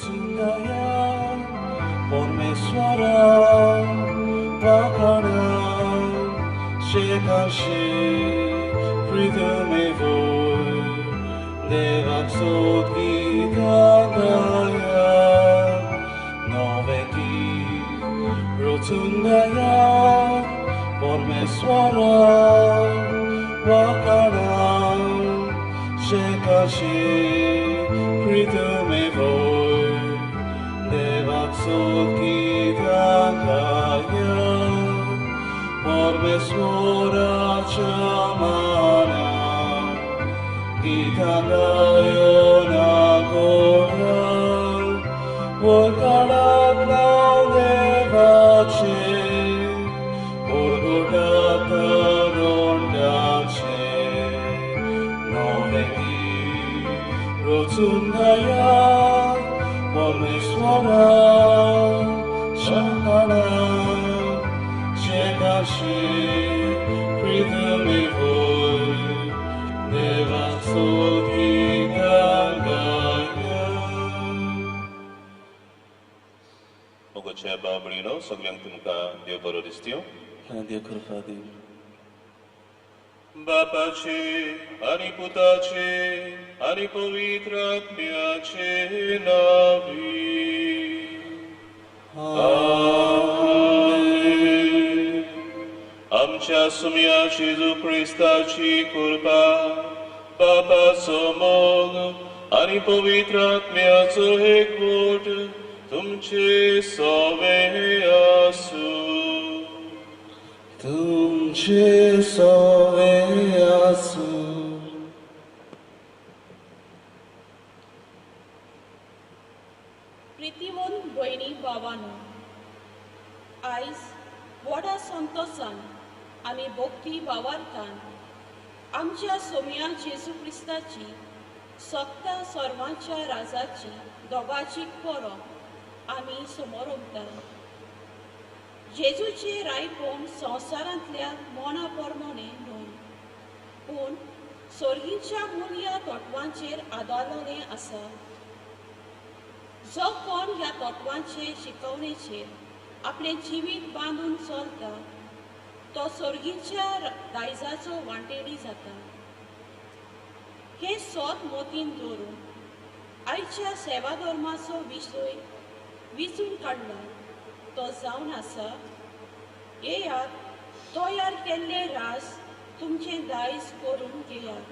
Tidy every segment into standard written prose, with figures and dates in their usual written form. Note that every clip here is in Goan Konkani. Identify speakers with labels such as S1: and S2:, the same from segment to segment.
S1: रोचुंदया परमेश्वरा वाखाणा शेकाशी प्रितमे वोय देवाक सोद गीतां गाया नवें गीत रोचुंदया परमेश्वरा वाखाणा शेकाशी प्रितमे वोय देवाक सोद गीतां गाया परमेश्वराच्या मानान गीतां गायोना गोडान वरकाडात नांव देवाचें उरगुटात तरुणाचें नवें गीत रोचुंदया परमेश्वरा वाखाणा शेकाशी प्रितमे वोय देवाक सोद गीतां गाया.
S2: मोगाच्या भाव भयणीनो, सगळ्यांक तुमकां देव बरो दिसत्यो.
S1: देव कृपा दी.
S2: बापाचे आनी पुताचे आनी पवित्र आत्म्याचे नांवी आमेन. आमच्या सुम्या जेजू क्रिस्ताची कृपा, बापाचो मोग आनी पवित्र आत्म्याचो एकवट तुमचे सवे आसूं.
S1: तुमचे सवे आसूं.
S3: प्रितीवंत भयणी भावानो, आयज व्हडा संतोशान आमी भक्ती भावार्थान आमच्या सोम्या जेजू क्रिस्ताची सत्ता सर्वांच्या राजाची दोगाची परब आमी समोरमता. जेजूचे रायपण संवसारांतल्या मना प्रमाणे न्हय, पूण सर्गीच्या मुल्या तत्वांचेर आदारलेलें आसा. जो कोण ह्या तत्वांचे शिकवणेचेर आपलें जिवीत बांदून चलता तो सर्गीच्या दायजाचो वांटेडी जाता. हें सोद मतीन दवरून आयच्या सेवा धर्माचो विशय विचून काडला तो जावन आसा, येयात तयार केल्लें रास तुमचें दायज करून घेयात.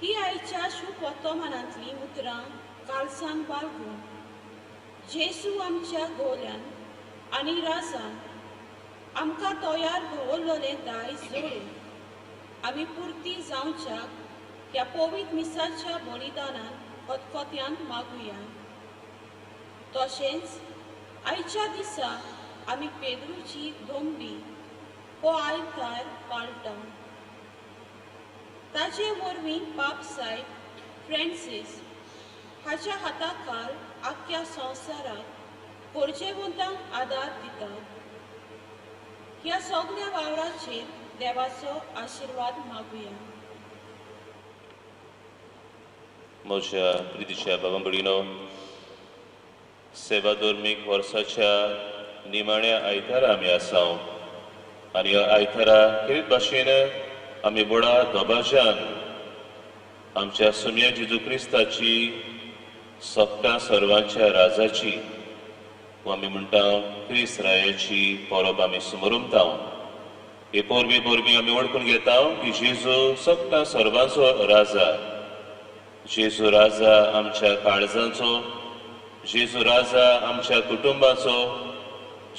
S3: ही आयच्या शुभ वर्तमानांतलीं उतरां काळसान बाळगून जेजू आमच्या गोल्यान आनी राजान आमकां तयार दवरलेलें दायज जोडून आमी पुर्ती जावच्याक ह्या पवित्र मिसाच्या बलिदानान खतखत्यान मागुया. तशेंच आयच्या दिसा आमी पेद्रूची दोंबी हो आयतार पाळटा. ताजे वरवीं पाप सायब फ्रांसीस हाच्या हाताखाल आख्ख्या संवसाराक गरजेवंतांक आदार दिता. ह्या सगळ्या वावराचेर देवाचो आशिर्वाद मागुया.
S2: म्हज्या प्रितीच्या बाबा भयणीनो, सेवा धर्मीक वर्साच्या निमाण्या आयतारा आमी आसा आनी ह्या आयतारा खेरीत भाशेन आमी व्हडा दबाज्यान आमच्या सोम्या जेजू क्रिस्ताची सगळ्या सर्वांच्या राजाची वा आमी म्हणटा क्रिस्त रायाची परब आमी समोरमता. हे परबे परबी आमी वळखून घेता की जेजू सगळ्या सर्वांचो राजा, जेजू राजा आमच्या काळजांचो, जेजू राजा आमच्या कुटुंबाचो,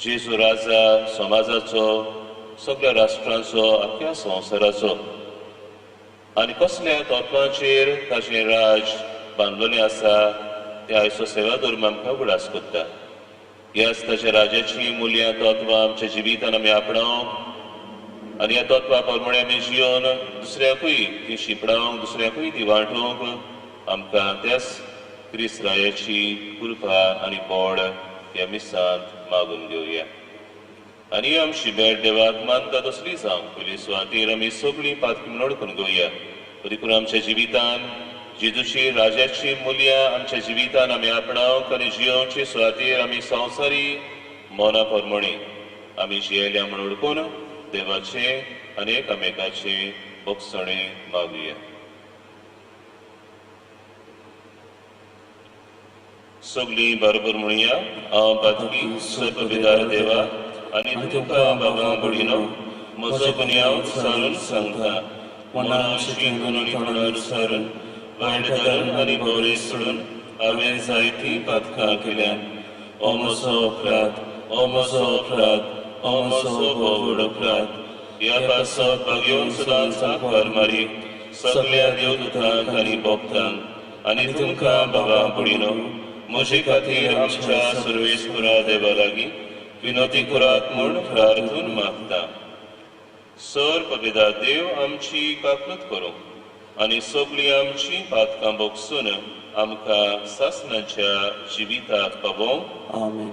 S2: जेजू राजा समाजाचो, सगळ्या राष्ट्रांचो, आख्या संवसाराचो. आनी कसल्या तत्वांचेर ताचें राज बांदलेलें आसा तें आयचो सेवा धर्म आमकां उगडास करता. ह्याच ताच्या राजाचीं मुल्यां तत्वां आमच्या जिवितान आमी आपणावंक आनी ह्या तत्वां प्रमाणे आमी जियोन दुसऱ्याकूय ती शिंपडावंक, दुसऱ्याकूय ती वांटूंक आमकां त्याच क्रिस्त रायाची कृपा आनी बळ ह्या मिसांत मागून घेवया. आनी आमची भेट देवाक मानता तसली जावंक पयली सुवातेर आमी सगळीं पातकी म्हणून घेवया. देखून आमच्या जिवितान जेजूची राजाची मुल्यां आमच्या जिवितान आमी आपणावंक आनी जियोवचे सुवातेर आमी संवसारी मना प्रमाणे आमी जियेल्या म्हूण वळखून देवाचे आनी एकामेकाचे भोगसणे मागुया. सगळीं बरोबर म्हणया, हांव पातकी सर्वविदार देवा आनी तुमकां बाबा भयणीनो म्हजो गुन्यांव सारून सांगता. मना शिकून आनी तोंडार सारून वायट धरून आनी बरें सोडून हांवें जायतीं पातकां केल्यान. ओ म्हजो अपराध, ओ म्हजो अपराध, ओ म्हजो भोव अपराध. ह्या पासत भाग्योन सदांच सांकवार मारी सगल्या देवदूतांक आनी भक्तांक आनी तुमकां बाबा भयणीनो म्हजे खातीर आमच्या सर्वेस्परा देवा लागीं विनोती करात म्हूण प्रार्थून मागता. सर पवित्र देव आमची काकूत करूं आनी सगळीं आमची पातकां भोगसून आमकां सासणाच्या जिविताक पावोवंक.
S1: आमेन.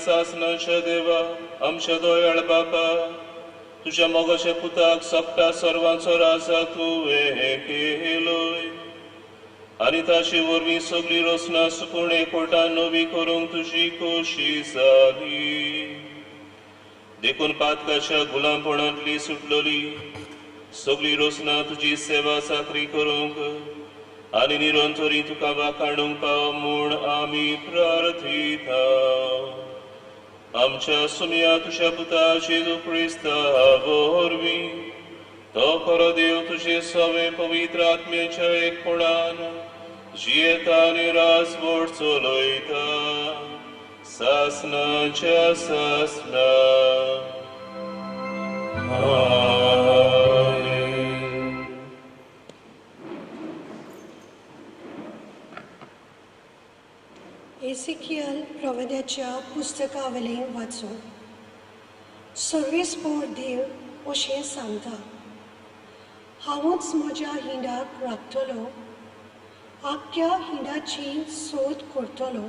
S2: सासणाच्या देवा आमच्या दयाळ बापा तुझ्या मोगाच्या पुताक सगळ्या सर्वांचो राजा तुवें केलोय आनी ताचे वरवीं सगळी रचना सुकून एकवटान नवी करूंक तुजी खोशी जाली. देखून पातकाच्या गुलामपणांतली सुटलोली सगळी रचना तुजी सेवा चाकरी करूंक आनी निरंतरी तुका वाखाणूंक पाव म्हूण आमी प्रार्थिता. आमच्या सुमया तुज्या पुता जेजू क्रिस्ता वरवीं तो खरो देव तुजे सवे पवित्र आत्म्याच्या एकपणान जियेता आनी राजवट चलयता सासणाच्या सासणा.
S1: आमेन.
S4: एसिकियल प्रवद्याच्या पुस्तकावयलें वाचूं. सर्वेस्पोर देव अशें सांगता, हांवूच म्हज्या हिंडाक राखतलो, आख्ख्या हिंडाची सोद करतलो.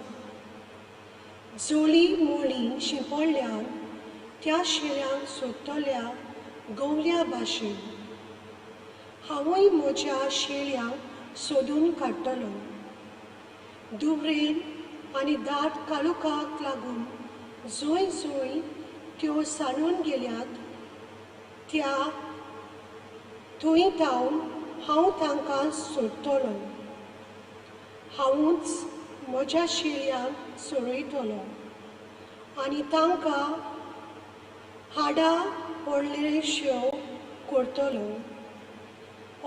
S4: जोली मोली शिंपडल्यार त्या शेळ्यांक सोदतल्या गवल्या भाशेन हांवूय म्हज्या शेळ्यांक सोदून काडटलो. दुवरेन आनी दाट काळोखाक लागून जंय जंय त्यो सांडून गेल्यात त्या थंय धांवन हांव तांकां सोदतलो. हांवूच म्हज्या शेळ्यांक सोडयतलो आनी तांकां हाडां पडलेश्यो करतलो,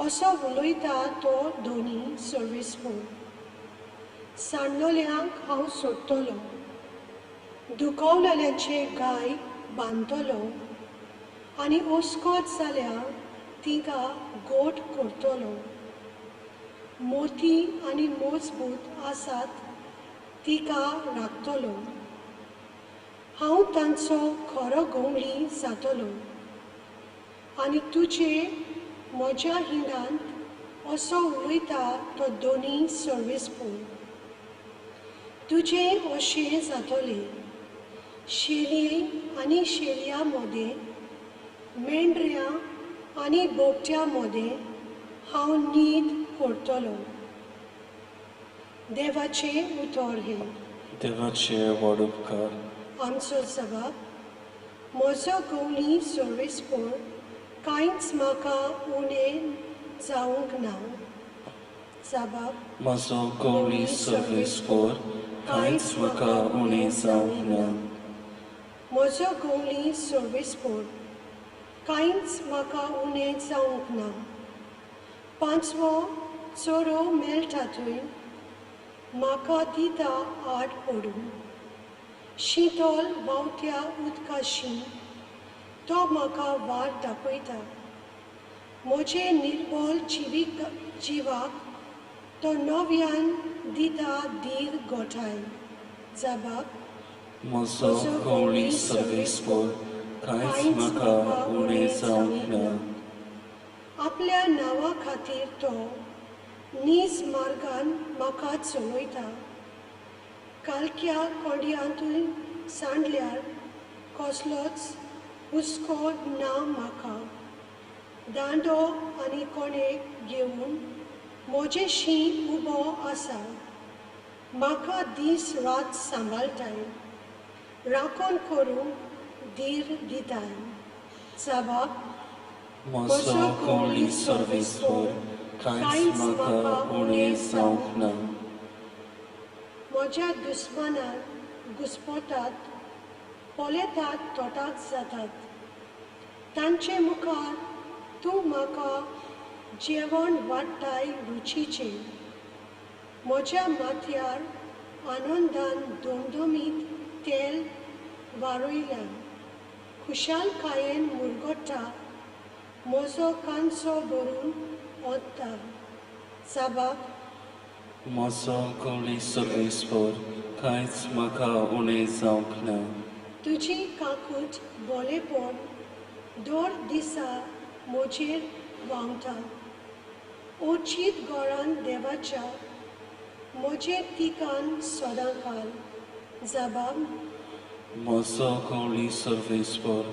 S4: असो उलयता तो दोनी सर्वेस्पोर. सांडलोल्यांक हांव सोडटलो, दुखवलेल्यांचे गाय बांदतलो आनी ओस्कोत जाल्यार तिका गोट करतलो. मोती आनी मजबूत आसात तिका राखतलो. हांव तांचो खरो गवळी जातलो आनी तुजे म्हज्या हिंडांत, असो उलयता तो दोनी सर्वेस्पोर. तुजें अशें जातलें, शेलये आनी शेलया मदें, मेंढऱ्यां आनी बोकड्यां मदें हांव न्हीद करतलो. देवाचें उतर हें.
S1: देवाचे व्हड उपकार.
S4: आमचो जबाब, म्हजो गवळी सर्वेस्पोर, कांयच म्हाका उणें जावंक ना. जबाब,
S1: म्हजो गवळी सर्वेस्पोर, कांयच म्हाका उणें जावंक ना.
S4: म्हजो गवळी सर्वेस्पोर, कांयच म्हाका उणें जावंक ना. पांचवो चोरो मेळटा थंय म्हाका दिता आड पडूं. शितोल व्हांवत्या उदकाशी तो म्हाका वाट दाखयता. म्हजें निर्बळ जिवाक तो नव्यान दिता धीर गोठाय. जबाब,
S1: म्हजो गवळी सर्वेस्पोर, कांयच म्हाका उणें जावंक ना.
S4: आपल्या नांवा खातीर तो नीज मार्गान म्हाका चलयता. कालक्या कोंड्यांतूय सांडल्यार कसलोच हुस्को ना म्हाका. दांडो आनी कोणेक घेवन म्हजेशी उबो आसा. म्हाका दीस रात सांबाळटाय, राखण करूंक धीर दिताय. जबाब,
S1: म्हजो गवळी सर्वेस्पोर, कांयच म्हाका उणें जावंक ना.
S4: म्हज्या दुस्मानाक घुस्पतात, पळयतात तोटाक जातात. तांचे मुखार तूं म्हाका जेवण वाडटाय रुचीचें. म्हज्या माथ्यार आनंदान दोमदोमीत तेल वारयलां. खुशालकायेन मुरगट्टा, म्हजो कांचो भरून ओतता. जबाब,
S1: म्हजो गवळी सर्वेस्पोर, कांयच म्हाका उणें जावंक ना.
S4: तुजी काकूट बोलेपण दर दिसा म्हजेर व्हांवता. ओचीत गोरान देवाच्या म्हजें तिकान सदांकाल. जबाब,
S1: म्हजो गवळी सर्वेस्पोर,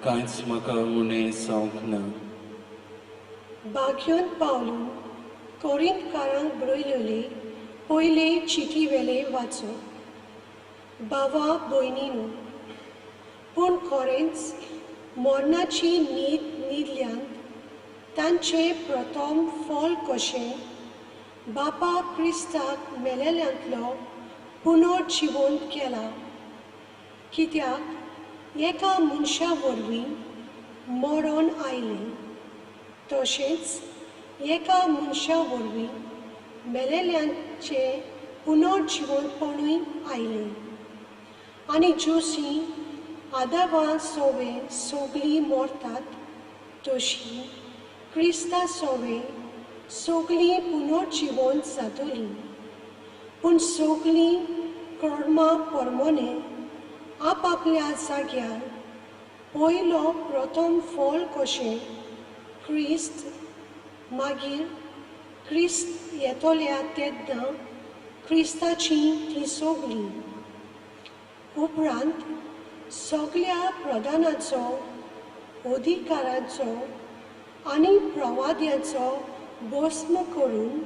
S1: कांयच म्हाका उणें जावंक ना.
S4: बाग्योन पावलून कोरिंतकारांक बरयलेली पयले चिटी वेले वाचो. बावा भयणीनू, पूण खरेंच मरणाची न्हीद न्हिदल्यान तांचें प्रथम फळ कशें बापा क्रिस्ताक मेलेल्यांतलो पुनर्जिवंत केला. कित्याक एका मनशा वरवीं मरण आयलें, तशेंच एका मनशा वरवीं मेलेल्यांचें पुनर्जिवंतपणूय आयलें. आनी जोशी आदावा सोवे सगळीं मरतात, तशी क्रिस्ता सोवे सगळीं पुनर्जिवंत जातलीं. पूण सगळीं कर्मा परमोने आपापल्या जाग्यार पयलो प्रथम फळ कशें क्रिस्त, मागीर क्रिस्त येतल्या तेन्ना क्रिस्ताची ती सगळीं. उपरांत सगळ्या प्रधानाचो, अधिकाराचो आनी प्रवाद्याचो भस्म करून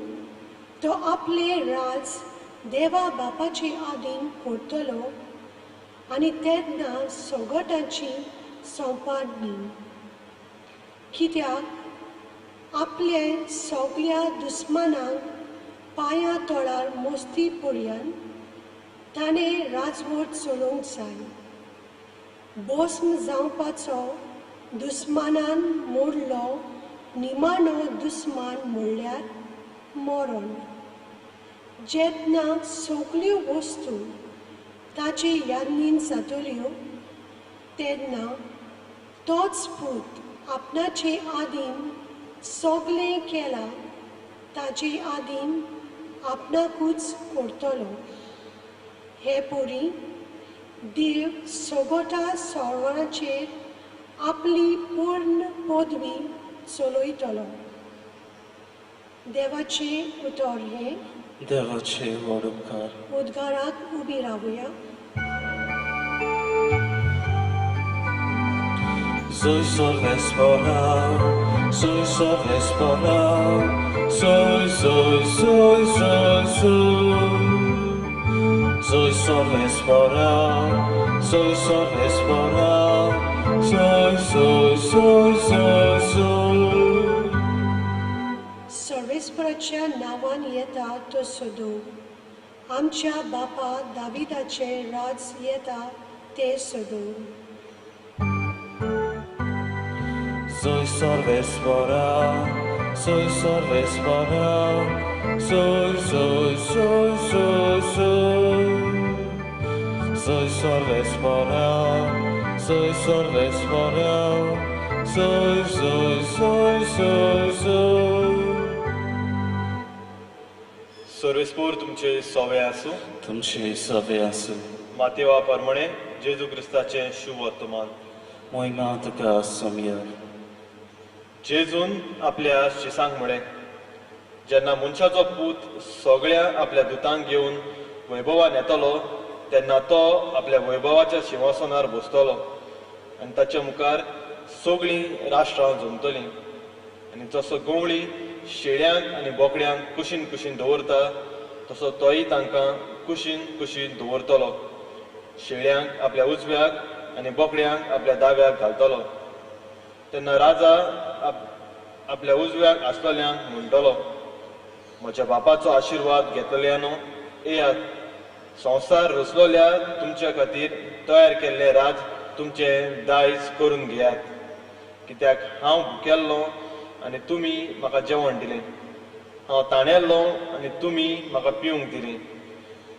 S4: तो आपले राज देवा बापाचे आदीन करतलो आनी तेन्ना सगटाची सोंपाडणी. कित्याक आपले सगळ्या दुस्मानांक पांया तळार मस्ती पर्यंत ताणें राजवट चलोवंक जाय. भस्म जावपाचो दुस्मानान मोडलो निमाणो दुस्मान म्हणल्यार मरण. जेन्ना सगळ्यो वस्तू ताचे यादीन जातल्यो तेन्ना तोच पूत आपणाचे आदीन सगळें केलां ताचे आदीन आपणाकूच करतलो. हे परी देव सगटा सर्वांचेर आपली पूर्ण पदवी चलयतलो. देवाचें उतर हें.
S1: देवाचे व्हड उपकार.
S4: उद्गाराक उबी रावया.
S1: Soy सर्वेस्परा, soy सर्वेस्परा, soy soy soy soy soy. Soy सर्वेस्परा, soy सर्वेस्परा, soy soy soy soy soy.
S4: सर्वेस्पराच्या नांवान येता तो सदो, आमच्या बापा दाविदाचें राज येता तें सदो.
S1: Soy सर्वेस्परा, soy सर्वेस्परा, soy soy soy soy soy. Soy सर्वेस्परा, soy सर्वेस्परा, soy soy soy soy soy.
S5: सर्वेस्पोर तुमचे सोवे आसूं.
S1: तुमचे सोवे आसूं.
S5: मातेवा परमणे जेजू क्रिस्ताचें शुभवर्तमान.
S1: मोहिमा तुका सोम्या.
S5: जेजून आपल्या शिसांक म्हळें, जेन्ना मनशाचो पूत सगळ्या आपल्या दुतांक घेवन वैभवान येतलो तेन्ना तो आपल्या वैभवाच्या शिंवासनार बसतलो आनी ताच्या मुखार सगळीं राष्ट्रां जमतलीं. आनी जसो गवळी शेळ्यांक आनी बोकड्यांक कुशीन कुशीन दवरता तसो तोय तांकां कुशीन कुशीन दवरतलो. शेळ्यांक आपल्या उजव्याक आनी बोकड्यांक आपल्या दाव्याक घालतलो. तेन्ना राजा आपल्या उजव्याक आसतल्यांक म्हणटलो, म्हज्या बापाचो आशिर्वाद घेतल्यानो येयात, संवसार रचलोल्या तुमच्या खातीर तयार केल्लें राज तुमचें दायज करून घेयात. कित्याक हांव भुकेल्लो आनी तुमी म्हाका जेवण दिलें, हांव ताणेल्लो आनी तुमी म्हाका पिवंक दिलें,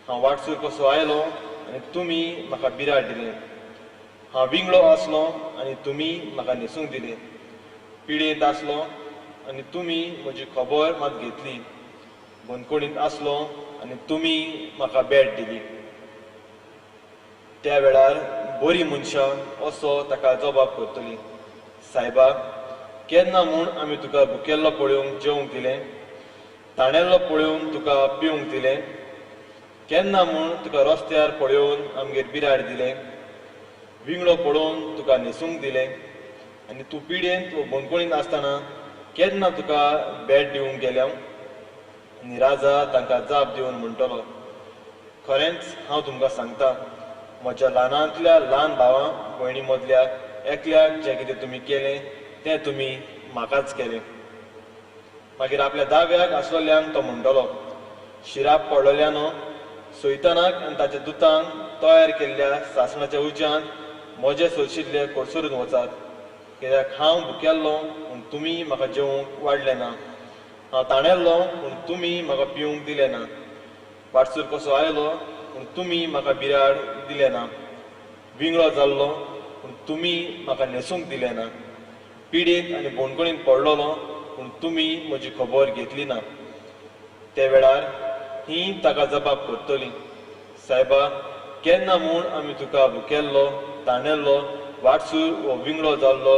S5: हांव वाटसूर कसो आयलो आनी तुमी म्हाका बिराड दिलें, हांव विंगळो आसलो आनी तुमी म्हाका न्हेसूंक दिलें, पिडेंत आसलो आनी तुमी म्हजी खबर मात घेतली, बंदखणींत आसलो आनी तुमी म्हाका भेट दिली. त्या वेळार बरी मनशां असो ताका जबाब करतली, सायबा केन्ना म्हूण आमी तुका भुकेल्लो पळोवंक जेवंक दिलें, ताणेल्लो पळोवन तुका पिवंक दिलें, केन्ना म्हूण तुका रस्त्यार पळोवन आमगेर बिराड दिलें, विंगळो पळोवन तुका न्हेसूंक दिलें, आनी तूं पिडेंत वा बंदखणींत आसतना केन्ना तुका भेट दिवंक गेल्या? आनी राजा तांकां जाप दिवन म्हणटलो, खरेंच हांव तुमकां सांगता, म्हज्या ल्हानांतल्या ल्हान भावां भयणी मदल्या एकल्याक जें कितें तुमी केलें तें तुमी म्हाकाच केलें. मागीर आपल्या दाव्याक आसलोल्यांक तो म्हणटलो, शिराप पडलोल्यानो, सैतानाक आनी ताच्या दुतांक तयार केल्ल्या सासणाच्या उज्यांत म्हजे सोशिल्ले कोडसरून वचात. कित्याक हांव भुकेल्लो पूण तुमी म्हाका जेवंक वाडलें ना, हांव ताणेल्लो पूण तुमी म्हाका पिवंक दिलें ना, वाटसूर कसो आयलो पूण तुमी म्हाका बिराड दिलें ना, विंगळो जाल्लो पूण तुमी म्हाका न्हेसूंक दिलें ना, पिडेंत आनी बोणकणीन पडलेलो पूण तुमी म्हजी खबर घेतली ना. ते वेळार ही ताका जबाब करतली, सायबा, केन्ना म्हूण आमी तुका भुकेल्लो, ताणेल्लो, वाटसूर वो विंगडो जाल्लो,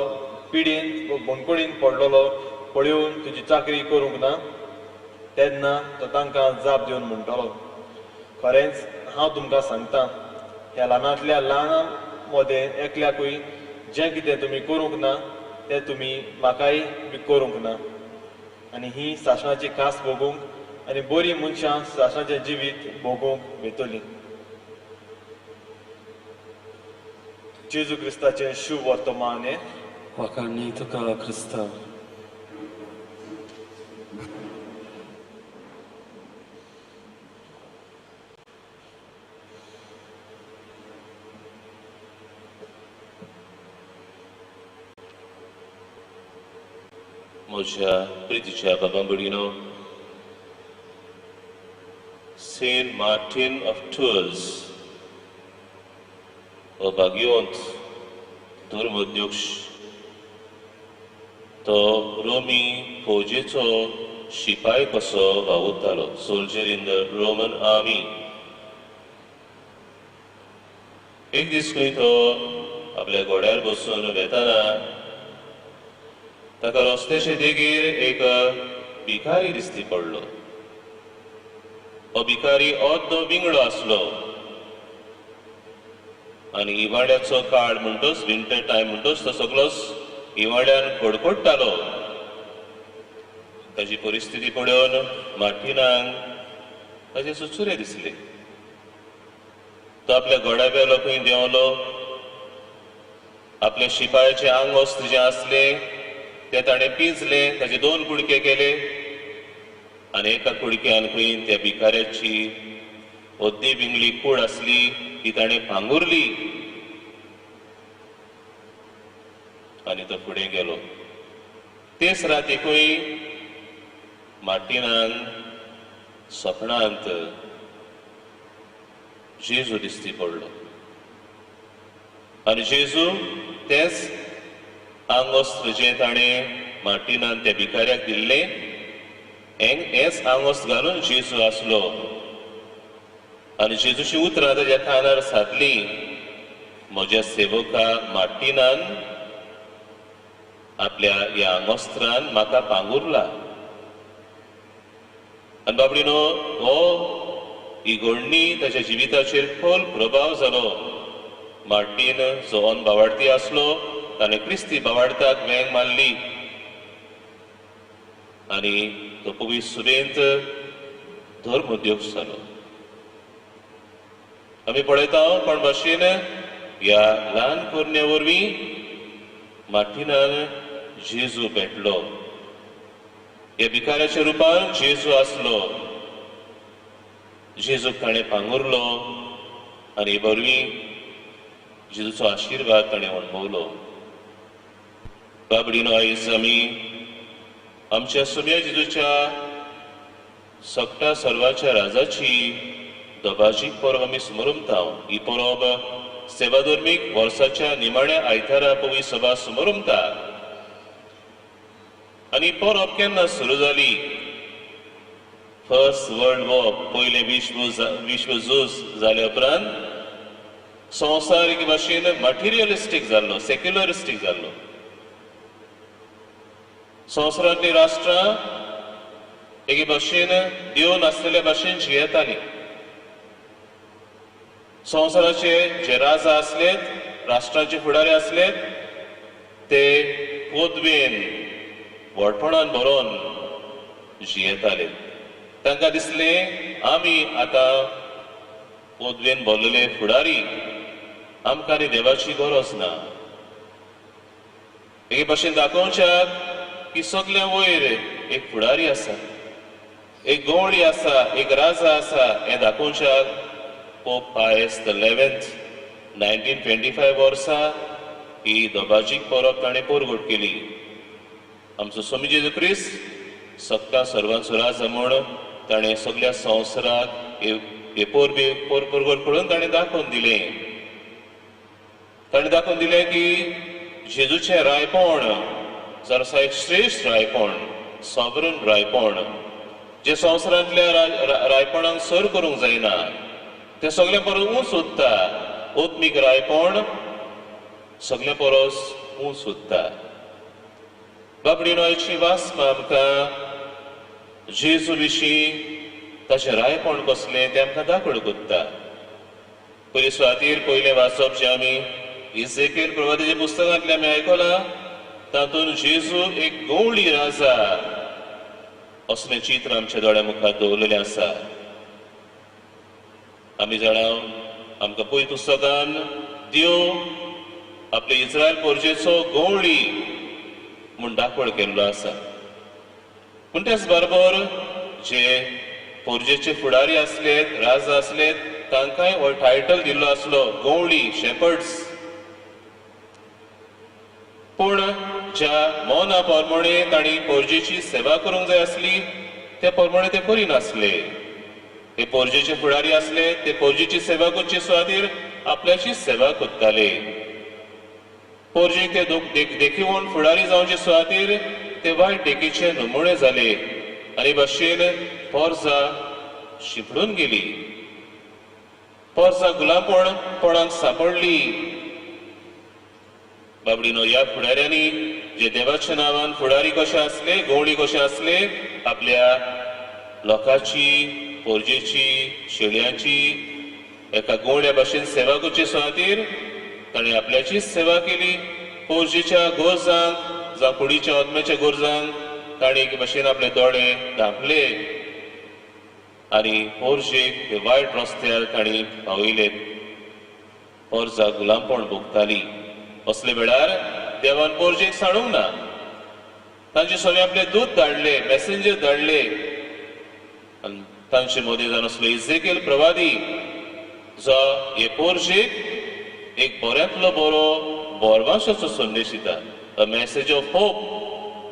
S5: पिडेंत वो बोणकणीन पडलेलो पळोवन तुजी चाकरी करूंक ना? तेन्ना तो तांकां जाप दिवन म्हणटलो, खरेंच हांव तुमकां सांगता, ह्या ल्हानांतल्या ल्हानां मदें एकल्याकूय जें कितें तुमी करूंक ना तें तुमी म्हाकाय बी करूंक ना. आनी ही सासणाची खास भोगूंक आनी बरीं मनशां सासणाचें जिवीत भोगूंक वेतलीं. जेजू क्रिस्ताचें शुभ वर्तमान.
S1: वाखाणणी तुका क्रिस्ता.
S2: म्हज्या प्रितीच्या बाबा भयणीनो, सेंट मार्टीन ऑफ टूर्स हो भाग्यवंत धर्मोध्यक्ष, तो रोमी फौजेचो शिपाय कसो वावुरतालो, soldier in the Roman army. एक दीस खंय तो आपल्या घोड्यार बसून वेताना ताका रस्त्याचे देगेर एक भिकारी दिश्टी पडलो. हो भिकारी अर्दो विंगडो आसलो आनी हिवाळ्याचो काळ म्हणटोच, विंटर टायम म्हणटोच, तो सगळोच हिवाळ्यान कडकडटालो. ताजी परिस्थिती पळोवन मार्टिनाक ताजे सुचुरे दिसले. तो आपल्या घोड्या वेलो खंय देंवलो, आपल्या शिपायाचें आंगवस्त्र जें आसलें ते ताणें पिंजले, ताजे दोन कुडके केले आनी एका कुडक्यान खंय त्या भिकाऱ्याची अद्दी बिंगली कूड आसली ती ताणें पांगुरली आनी तो फुडें गेलो. तेच रातीकूय मार्टिनान सपनांत जेजू दिश्टी पडलो आनी जेजू तेच आंगवस्त्र जें ताणें मार्टिनान त्या भिकाऱ्याक दिल्लें हेंच आंगवस्त्र घालून जेजू आसलो आनी जेजूची उतरां ताज्या कानार सादली, म्हज्या सेवका मार्टिनान आपल्या ह्या आंगवस्त्रान म्हाका पांगुरला. आनी बाबडीनो, हो ही घडणी ताच्या जिविताचेर खोल प्रभाव जालो. मार्टीन जो अन बावाडती आसलो ताणें क्रिस्ती बावाडताक वेंग मारली आनी तो पवित्र सुबेंत धर्मोद्योग जालो. आमी पळयता कोण भाशेन ह्या ल्हान करण्या वरवीं मार्टिनान जेजू भेटलो. ह्या भिकाऱ्याच्या रुपान जेजू आसलो. जेजूक ताणें पांगुरलो आनी वरवीं जेजूचो आशिर्वाद ताणें अणभवलो. बाबडीनो, आयज आमी आमच्या सुम्या जेजूच्या सगळ्या सर्वांच्या राजाची दबाजीक परब आमी स्मरमता. ही परब सेवाधर्मीक वर्साच्या निमाण्या आयतारा पवी सभा स्मरमता. आनी परब केन्ना सुरू जाली? फर्स्ट वर्ल्ड वॉर, पयलें विश्व झूज जाल्या उपरांत संवसार एके भाशेन मटेरियलिस्टीक जाल्लो, सेक्युलरिस्टीक जाल्लो. संवसारांतलीं राष्ट्रां एके भाशेन देव नासलेल्या भाशेन जियेतालीं. संवसाराचे जे राजा आसलेत, राष्ट्रांचे फुडारी आसलेत, ते पदवेन व्हडपणान भरोन जियेताले. तांकां दिसलें आमी आतां पदवेन भरलेले फुडारी, आमकां आनी देवाची गरज ना. एके भाशेन दाखोवच्याक की सगळ्या वयर एक फुडारी आसा, एक गवळी आसा, एक राजा आसा, हें दाखोवच्याक पोप पायस the 11th 1925 वर्सा ही दबाजीक परब ताणें परगट केली. आमचो स्वामी जेजू क्रिस्त सगळ्या सर्वांचो राजा म्हूण ताणें सगळ्या संवसाराक हे परबे परगट करून ताणें दाखोवन दिलें. ताणें दाखोवन दिलें की जेजूचें रायपण जावन एक श्रेश्ठ रायपण, सॉवरन रायपण, जे संवसारांतल्या रायपणाक सर करूंक जायना, ते सगळ्या परस ऊंच उरता. आत्मीक रायपण सगळ्या परस ऊंच उरता. बाबडीनो, आयची वाचपां आमकां जेजू विशीं ताचें रायपण कसलें तें आमकां दाखोवंक कोत्ता. पयले सुवातीर पयलें वाचप जें आमी इजेकेल प्रवादाच्या पुस्तकांतलें आमी आयकलां, तातूंत जेजू एक गवळी राजा असलें चित्र आमच्या दोळ्या मुखार दवरलेलें आसा. आमी जाणा आमकां पयल्या पुस्तकान देव आपले इस्रायल पोरजेचो गवळी म्हूण दाखोवण केल्लो आसा. पूण त्याच बरोबर जे पोरजेचे फुडारी आसले, राजा आसले, तांकांय हो टायटल दिल्लो आसलो, गवळी, शेपर्ड्स. पूण ज्या मना प्रमाणे तांणी पोरजेची सेवा करूंक जाय आसली त्या प्रमाणे ते करिनासले. ते पोरजेचे फुडारी आसले, ते पोरजेची सेवा करचे सुवातीर आपल्याची सेवा करताले. पोरजेक ते देखीवन फुडारी जावचे सुवातीर ते वायट देखीचे नमुणे जाले आनी भाशेन पोरजा शिंपडून गेली, पोरजा गुलामपणाक सांपडली. बाबडीनो, ह्या फुडाऱ्यांनी जे देवाच्या नांवान फुडारी कशे आसले, गवळी कशे आसले, आपल्या लोकांची, पोरजेची, शेळयांची एका गवळ्या भाशेन सेवा करचे सुवातीर ताणें आपल्याचीच सेवा केली. पोरजेच्या गरजांक जावं कुडीच्या आत्म्याच्या गरजांक ताणें एके भाशेन आपले दोळे धांपले आनी पोरजेक हे वायट रस्त्यार तांणी पावयले. पोरजा गुलामपण भोगताली. असले वेळार देवान पोरजेक सांडूंक ना, तांचे सगळे आपले दूत धाडले, मॅसेंजर धाडले आनी तांचे मदें जावन आसलो इजेकेल प्रवादी, जो हे पोरजेक एक बऱ्यांतलो बरो बोरवांशाचो संदेश दिता, अ मॅसेज ऑफ होप.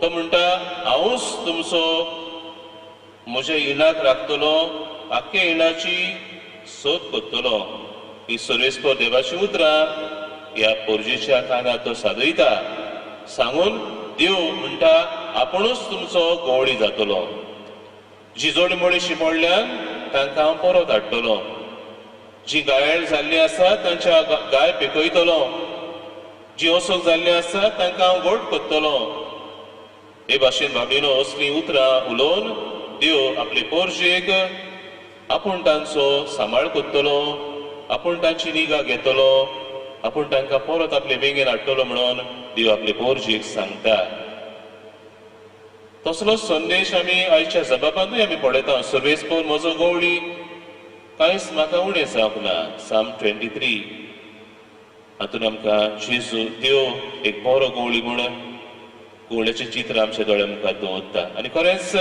S2: तो म्हणटा, हांवूच तुमचो म्हज्या इणाक राखतलो, आख्ख्या इणाची सोद करतलो. ही सर्वेस्पर देवाची उतरां ह्या पोरजेच्या कानार तो सादयता. सांगून देव म्हणटा, आपुणूच तुमचो गवळी जातलो, जी जोडी मोडी शिंपडल्यान तांकां हांव परत हाडटलो, जी गायळ जाल्ली आसा तांच्या गाय पिकयतलो, जी असोक जाल्ली आसा तांकां हांव गोड करतलो. हे भाशेन बाबीनो असलीं उतरां उलोवन देव आपले पोरजेक आपूण तांचो सांबाळ करतलो, आपूण तांची निगा घेतलो, आपूण तांकां परत आपले वेंगेन हाडटलो म्हणून देव आपले पोरजेक सांगता. तसलो संदेश आमी आयच्या जबाबांतूय आमी पळयता. सर्वेस्पर म्हजो गवळी, कांयच म्हाका उणें जावंक ना. साम 23 हातूंत आमकां जेजू देव एक बरो गवळी म्हूण गवळ्याचें चित्र आमच्या दोळ्या मुखार दवरता. आनी खरेंच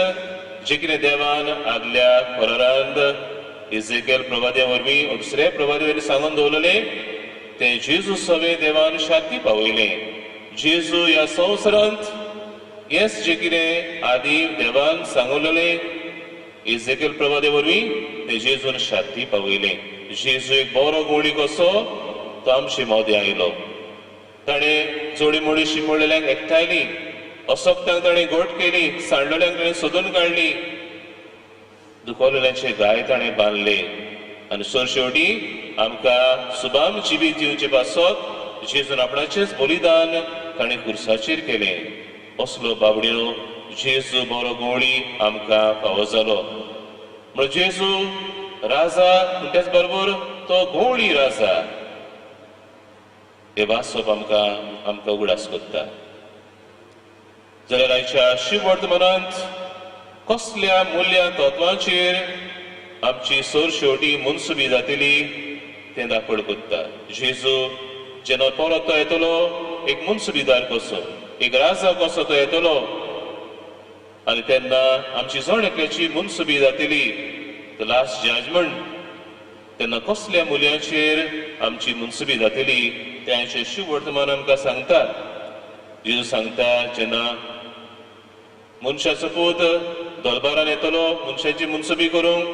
S2: जें कितें देवान आदल्या करारांत इजेकेल प्रवाद्या वरवीं दुसऱ्या प्रवाद्या वरवीं सांगून दवरलें तें जेजू सवें देवान शांती पावयलें. जेजू ह्या संवसारांत हेंच जें कितें आदी देवान सांगलेलें इजेकेल प्रवाद्या वरवीं तें जेजून शांती पावयलें. जेजू एक बरो गवळी कसो तो आमचे मदें आयलो. ताणें जोडी मोडी शिंपडलेल्यांक एकठांयली, असक्तांक ताणें घट केली, सांडलेल्यांक ताणें सोदून काडली, दुखवलेल्यांचे गाय ताणें बांदले आनी सरशेवटी आमकां सुबाम जिवीत दिवचे पासत जेजून आपणाचेंच बलिदान ताणें खुर्साचेर केलें. असलो बाबड्यो जेजू बरो गवळी आमकां फावो जालो. म्हणून जेजू राजा, पूण त्याच बरोबर तो गवळी राजा हे वाचप आमकां आमकां उगडास करता. जाल्यार आयच्या शिववर्तमानांत कसल्या मुल्या तत्वांचेर आमची सर शेवटी मनसुबी जातली तें दाखोवण करता. जेजू जेन्ना परत तो येतलो एक मनसुबीदार कसो, एक राजा कसो तो येतलो आनी तेन्ना आमची जण एकल्याची मनसुबी जातली, the last judgement, तेन्ना कसल्या मुल्यांचेर आमची मनसुबी जातली तें आयचें शिववर्तमान आमकां सांगता. जेजू सांगता, जेन्ना मनशाचो पूत दरबारान येतलो मनशाची मनसुबी करूंक,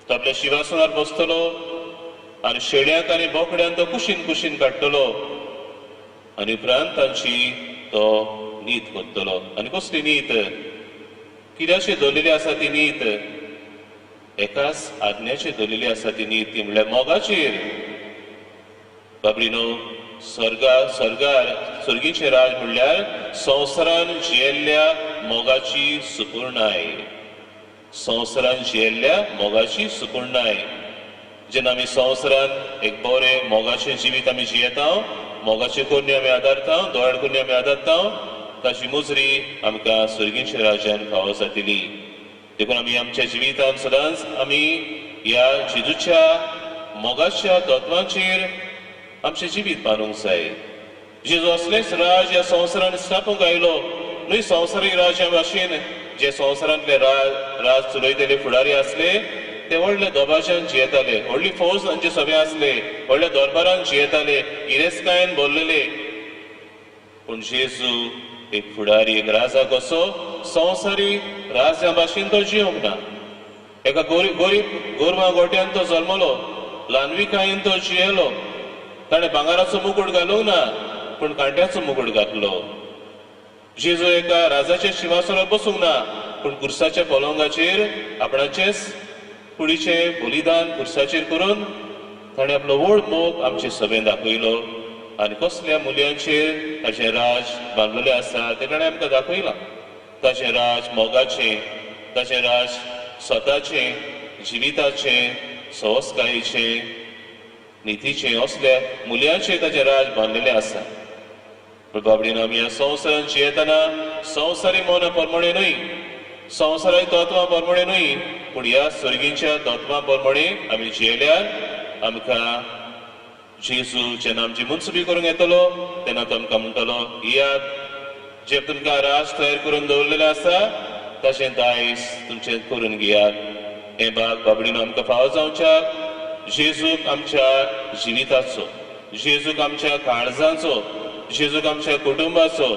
S2: तो आपल्या शिवासनार बसतलो आनी शेळ्यांक आनी बोकड्यांक तो कुशीन कुशीन काडटलो आनी उपरांत तांची तो नीत करतलो. आनी कसली नीत, कित्याची दवरलेली आसा ती नीत, एकाच आज्ञाची दवरलेली आसा ती नीत, ती म्हणल्यार मोगाचेर. बाबडीनो, स्वर्गार स्वर्गीचें राज म्हणल्यार संवसारान जियेल्ल्या मोगाची सुपूर्णाय, संवसारान जियेल्ल्या मोगाची सुपूर्णाय. जेन्ना आमी संवसारान एक बरें मोगाचें जिवीत आमी जियेता, मोगाचे करणी आमी आदारता, दोळ्यां करणी आमी आदारता, ताची मुजरी आमकां स्वर्गीच्या राज्यान फावो जातली. देखून आमी आमच्या जिवितान सदांच आमी ह्या जेजूच्या मोगाच्या तत्वांचेर आमचें जिवीत बांदूंक जाय. जेजू असलेंच राज ह्या संवसारान स्थापूंक आयलो न्हय संवसारीक राज्या भाशेन. जे संवसारांतले राज चलयतले फुडारी आसले ते व्हडल्या दबाज्यान जियेताले, व्हडली फौज तांचे सगळे आसले, व्हडल्या दरबारान जियेताले, गिरेस्तकायेन भरलेले. पूण जेजू एक फुडारी, एक राजा कसो संवसारी राजा भाशेन तो जिवंक ना. एका गरीब गोरवां गोट्यान तो जल्मलो, ल्हानविकायेन तो जियेलो. ताणें भांगराचो मुकूट घालूंक ना, पूण कांट्याचो मुकूट घातलो. जेजू एका राजाच्या शिंवासनार बसूंक ना, पूण कुर्साच्या पलंगाचेर आपणाचेच कुडीचें बलिदान कुर्साचेर करून ताणें आपलो व्हड मोग आमचे सभेन दाखयलो. आनी कसल्या मुल्यांचेर ताचें राज बांदलेलें आसा तें ताणें आमकां दाखयलां. ताचें राज मोगाचें, ताचें राज स्वताचें, जिविताचें, सवस्कायेचें, नितीचें, असल्या मुल्यांचेर ताचें राज बांदलेलें आसा. पूण बाबडीन आमी ह्या संवसारान जियेतना संवसारी मना प्रमाणे न्हय, संवसाराच्या तत्वां प्रमाणे न्हय, पूण ह्या स्वर्गीच्या तत्वां प्रमाणे आमी जियेल्यार आमकां जेजू जेन्ना आमची मुनसुबी करूंक येतलो तेन्ना तो आमकां म्हणटलो, येयात, जे तुमकां राज तयार करून दवरलेलें आसा ताचें दायज तुमचें करून घेयात. हें भाग बाबडीन आमकां फावो जावच्याक जेजूक आमच्या जिविताचो, जेजूक आमच्या काळजाचो, जेजूक आमच्या कुटुंबाचो,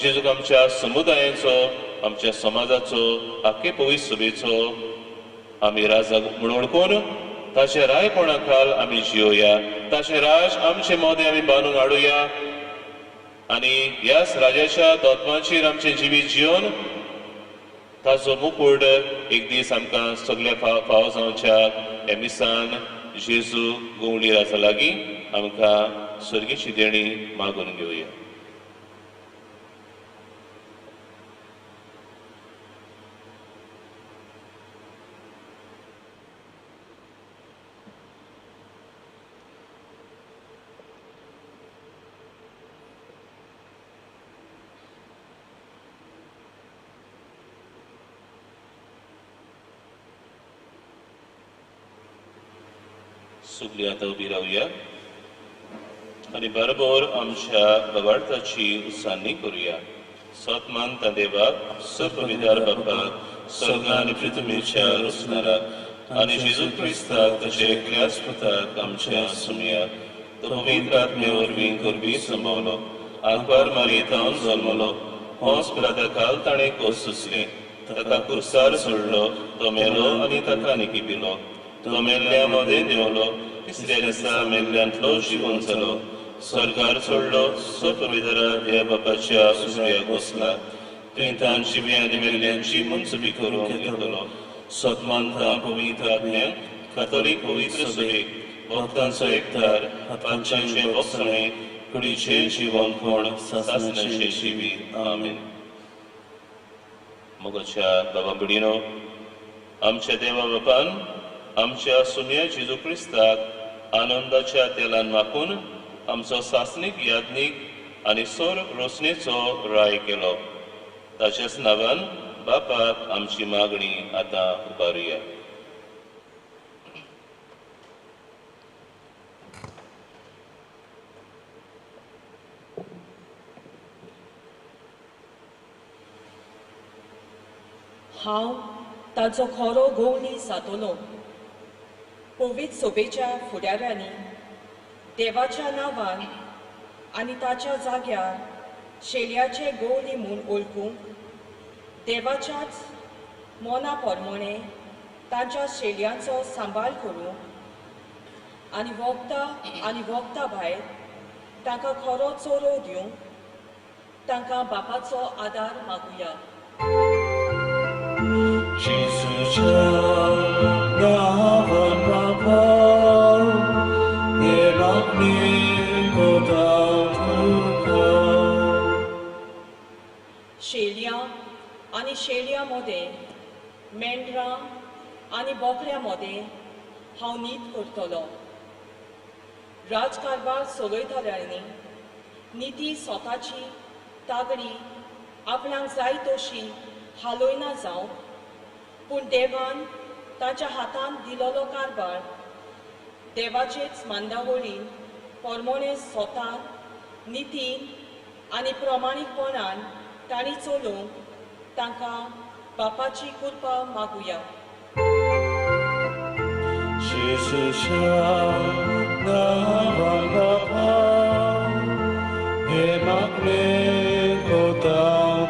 S2: जेजूक आमच्या समुदायाचो, आमच्या समाजाचो, आख्खे पवित्र सभेचो आमी राजा म्हूण वळखून ताचे रायपणा खाल आमी जियोया. ताचें राज आमचे मदें आमी बांदून हाडुया आनी ह्याच राजाच्या तत्वांचेर आमचें जिवीत जियोन ताचो मुकूट एक दीस आमकां सगल्या फावो जावच्याक ह्या मिसान जेजू गवळी राजा लागीं आमकां स्वर्गीची देणी मागून घेवया. सगळीं आतां उबी रावया आनी बरोबर आमच्या भावार्थाची उसान्नी करुया. सत मानता देवाक, सर्वविदार बापाक, स्वर्ग आनी पृथ्वीच्या रचणाराक आनी जेजू क्रिस्ताक ताच्या एकल्याच पुताक आमच्या सुमयाक, तो पवित्र आत्म्या वरवीं करबी संभवलो, आंकवार मारयेंत जल्मलो, होच पिलाता खाल ताणें कोस सोंसलें, ताका कुर्सार सोडलो, तो मेलो आनी ताका निकिपिलो, तो मेल्ल्या मदें देंवलो, तिसऱ्या दिसा मेल्ल्यांतलो जिवन जालो, स्वर्गार सोडलो, सर्वविदारा देवा बापाच्या उजव्याक बसला, थंय तांची आनी मेल्ल्यांची मुनसुबी करूंक येतलो. सतमानता पवित्र आत्म्याक, कातोलीक पवित्र सभेक, भक्तांचो एकतार, पांचांचें बसणें, कुडीचें जिवनपण, सासणाचें जिवीत. आमेन. मोगाच्या बाबा भयणीनो, आमच्या देवा बापान आमच्या सुम्या जेजू क्रिस्ताक आनंदाच्या तेलान माखून आमचो सासणीक याज्ञीक आनी सोर रोसणेचो राय केलो. ताच्याच नांवान बापाक आमची मागणी आतां उबारुया.
S6: हांव ताचो खरो गवळी जातलो. पवित्र सभेच्या फुडाऱ्यांनी देवाच्या नांवान आनी ताच्या जाग्यार शेल्याचे गवळी म्हूण वळखूंक देवाच्याच मना प्रमाणे तांच्या शेल्यांचो सांबाळ करूंक आनी वखदां आनी वखदां भायर तांकां खरो चोरो दिवंक तांकां बापाचो आदार मागुया.
S1: जेजूच्या नांवान बापा हे मागणें करता तुका.
S6: शेळयां आनी शेळयां मदें, मेंढरां आनी बोकड्यां मदें हांव नीत करतलो. राजकारभार चलयतल्यांनी निती स्वताची तागडी आपणाक जाय तशी हालयना जावंक, पूण देवान ताच्या हातांत दिलोलो कारभार देवाचेच मांदावळीन परमोणे स्वता नितीन आनी प्रमाणीकपणान तांणी चलोवंक तांकां बापाची कृपा मागुया.
S1: जेजूच्या नांवान बापा हे मागणें करता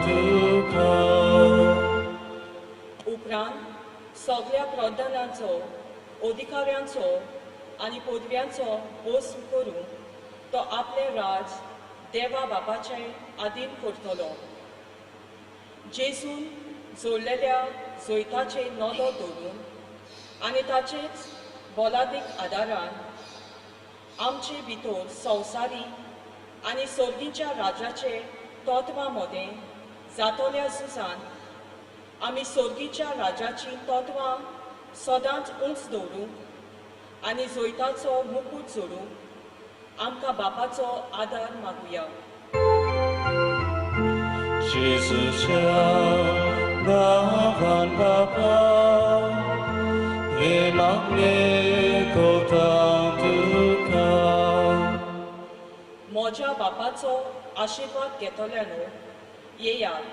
S1: तुका.
S6: उपरांत सगळ्या प्रधानांचो, अधिकाऱ्यांचो आनी पदव्यांचो भस्म करून तो आपलें राज देवा बापाचे आदीन करतलो. जेजून जोडलेल्या जैताचेर नदर दवरून आनी ताचेच बोलादीक आदारान आमचे भितर संवसारी आनी सर्गीच्या राजाचे तत्वां मदें जातल्या झुजान आमी सर्गीच्या राजाचीं तत्वां सदांच उंच दवरूंक आनी जैताचो मुकूट जोडूंक आमकां बापाचो आदार मागुया.
S1: जेजूच्या नांवान बापा हे मागणें करता तुका.
S6: म्हज्या बापाचो आशिर्वाद घेतल्यानो येयात,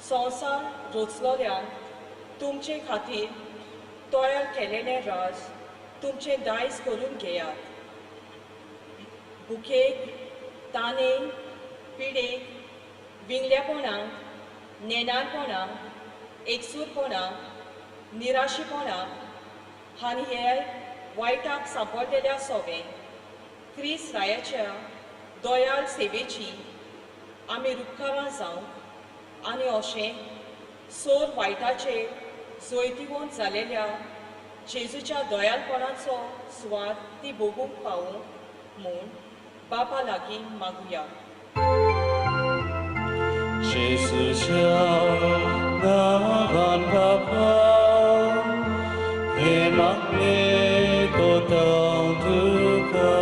S6: संवसार रचलोल्यान तुमचे खातीर तयार केलेलें राज तुमचें दायज करून घेयात. भुकेक, तानेक, पिडेक, विंगलेपणाक, नेणारपणाक, एकसूरपणाक, निराशीपणाक आनी हे वायटाक सांपडलेल्या सोबे क्रिस्त रायाच्या दयाळ सेवेची आमी रुपकारां जावंक आनी अशें सोर वायटाचेर जैतिवंत जालेल्या जेजूच्या दयाळपणाचो सुवाद ती भोगूंक पावूंक म्हूण बापा लागीं मागुया.
S1: जेजूच्या नांवान बापा हे मागणें करता तुका.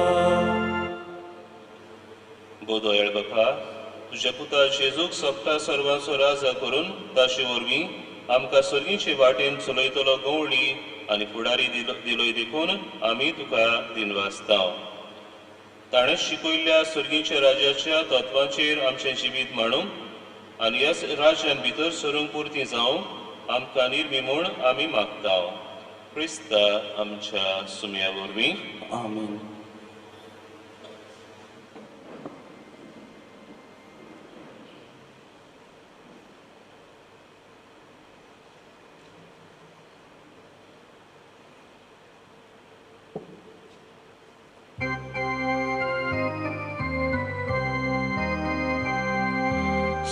S2: गोदोयळ बापा, तुज्या पुता जेजूक सगळ्या सर्वांचो राजा करून ताचे वरवीं आमकां सर्गीचे वाटेन चलयतलो गवळी आनी फुडारी दिलोय देखून आमी तुका दिनवासता. ताणें शिकयल्ल्या सर्गीच्या राजाच्या तत्वांचेर आमचें जिवीत मांडूंक आनी ह्या राज्यान भितर सरूंक पुरती जावंक आमकां निर्मी म्हूण आमी मागता. क्रिस्ता आमच्या सुम्या वरवीं.
S1: आमेन.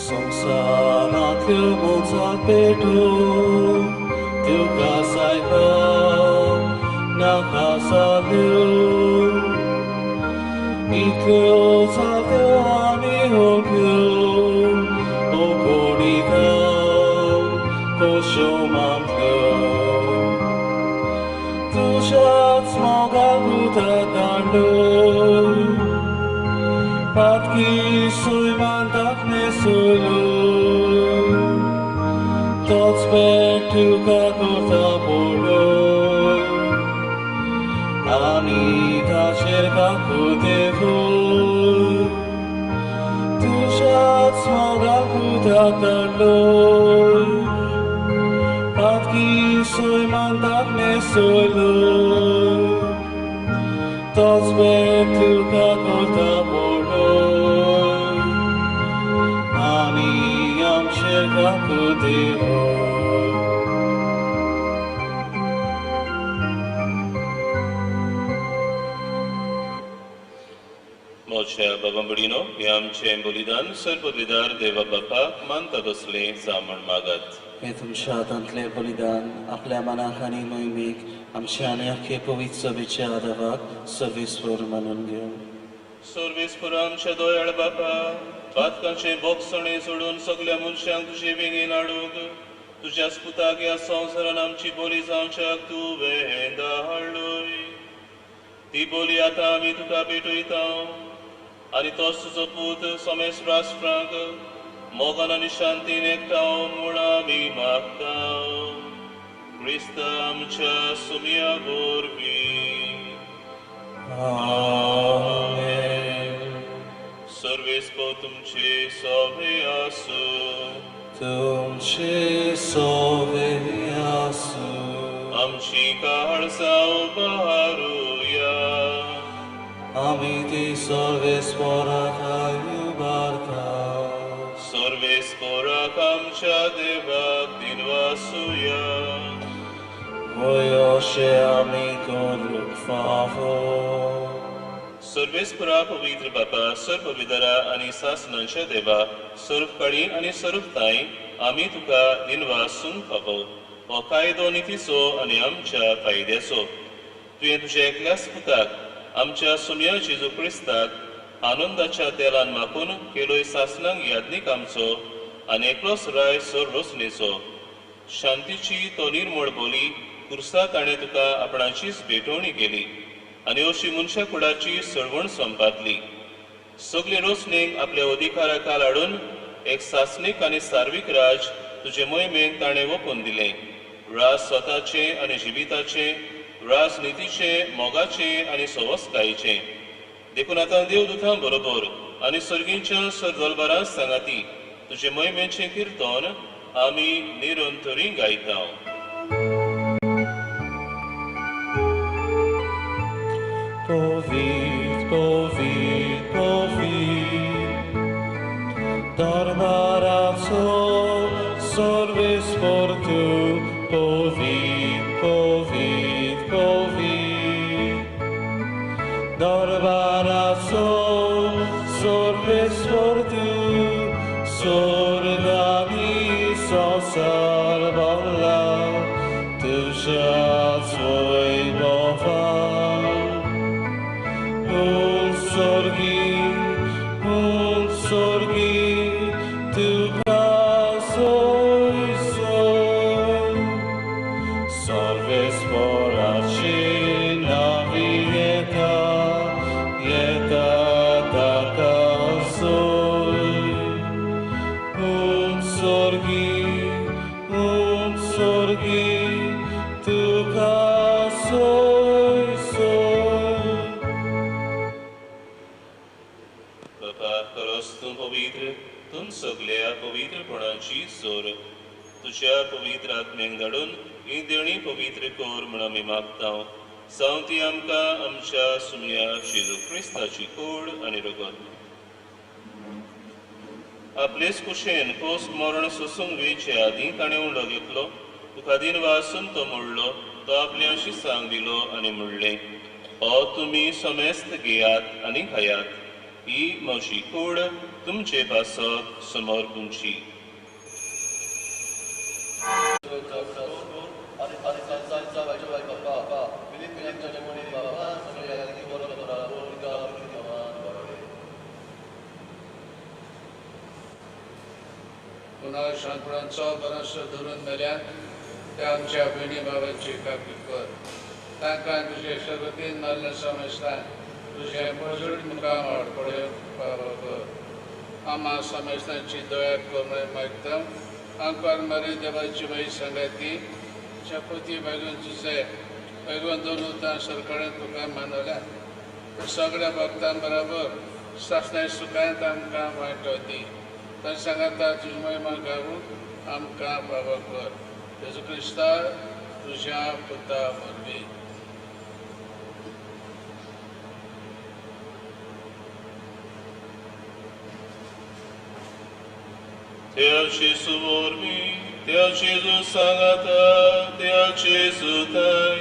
S1: संसारांतल्यो मोजाक पेटो त्यो कासायका नाका जाल्यो, इतल्यो जाल्यो आनी होक्यो ओकोडिका कोश्यो मातल्यो. तुज्याच मोगाक उदक काडलो पातकी सैमान दाखणे सोयलो, तोच पेट तुका करता पडलो आनी ताचेर काकूते फूल. तुज्याच मोगाक उदक काडलो पातकी सैमान दाखणे सोयलो, तोच पेट तुका करता पडलो आनी आमचेर काकूते फूल.
S2: म्हज्या बाबा भयणीनो, हें आमचें बलिदान सर्वपदवीदार देवा बापाक मानता तसलें जावं म्हण मागात.
S1: हे तुमच्या हातांतलें बलिदान आपल्या मनाक आनी मोहिमेक आमच्या आनी आख्खे पवित्र सभेच्या आदावाक सर्वेस्पर मानून घेवं.
S2: सर्वेस्पर आमच्या दोयाळ बापा, पातकांचें बोगसणें सोडून सगल्या मनशांक तुजे वेंगेन हाडूंक तुज्याच पुताक ह्या संवसारान आमची बोली जावच्याक तुवें धाडलोय. ती बोली आतां आमी तुका भेटयता आनी तोच तुजो पूत समेस्त राष्ट्रांक मोगान आनी शांतीन एकठावन म्हूण आमी मागता, क्रिस्त आमच्या सुमया वरवीं.
S1: आमेन.
S2: सर्वेस्पर तुमचे सभे आसूं.
S1: तुमचे सभे आसूं.
S2: आमची काळजां उबारुया.
S1: आमी ती सर्वेस्पराक उबारता.
S2: सर्वेस्पराक आमच्या देवाक दिनवासुया.
S1: वय अशें आमी करूंक फावो.
S2: सर्वेस्परा पवित्र बापा, सर्वविदरा आनी सासनांच्या देवा, सर्व काळी आनी सर्व ताई आमी तुका दिनवासूंक फावो. हो कायदो नितीचो आनी आमच्या फायद्याचो. तुवें तुज्या एकल्याच पुताक आमच्या सुमया जेजू क्रिस्ताक आनंदाच्या तेलान माखून केलोय सासनांक याज्ञीक आमचो आनी एकलोच राय सर रोसणेचो. शांतीची तो निर्मळ बोली कुर्सा ताणें तुका आपणाचीच भेटवणी केली आनी अशी मनशा कुडाची सळवण संपादली. सगले रोसणेक आपल्या अधिकारा खाल हाडून एक सासणीक आनी सार्वीक राज तुजे मोहिमेक ताणें ओपून दिलें. राज स्वताचें आनी जिविताचें, राजनितीचें, मोगाचें आनी सवसकायेचें. देखून आतां देवदूतां बरोबर आनी सर्गींच्या सरदलबारां सांगाती तुजे मोहिमेचें किर्तन आमी निरंतरी गायता.
S1: Povit, povit, povit, Darbaraco, सर्वेस्पर tu, povit, povit, povit, Darbaraco, सर्वेस्पर tu, sorgani sosar bola, तुझ्या स्वैभवा. Un sorgi, tuka soy soy. सर्वेस्पराची नावी येता, येता ताका सोय. Un sorgi, tuka soy soy.
S2: बापा, खरोच तूं पवित्र, तूं सगल्या पवित्रपणाची जोर. तुज्या पवित्र आत्म्यांक धाडून ही देणी पवित्र कर म्हूण आमी मागता. जावं ती आमकां आमच्या सुमया जेजू क्रिस्ताची कूड आनी रगत. आपलेच कुशेन कोस मरण सोसूंक वेचे आदीं ताणें उंडो घेतलो, तुका दिनवासून तो मोडलो, तो आपल्या शिसांक दिलो आनी म्हणलें, हो तुमी समेस्त घेयात आनी खायात, ही म्हजी कूड तुमचे पासत समर्पूंची.
S7: पुन्हा शांतपणांचो बरोसो धरून मेल्यात त्या आमच्या भयणी बाबांची कापी कर. तांकां तुजे शर्बतीन मारले समजता तुजें पोजडून मुखामळ पळोवंक फावो कर. आमा समेस्तांची दया कर म्हूण मागता. आंकवार मारी देवाची बाई सांगाती शपथी बायलून तुजे भगवान दोन उतां सरकारान तुका मानवल्या सगळ्या भक्तां बरोबर सासणाय सुखांत आमकां वांटो दी. तांचे सांगाता तुजी महिमा गावूंक आमकां फावो कर. जेजू क्रिस्ता तुज्या पुता वरवीं.
S2: त्या जेजू वरवीं, त्या जेजू सांगाता, त्या जेजू ताय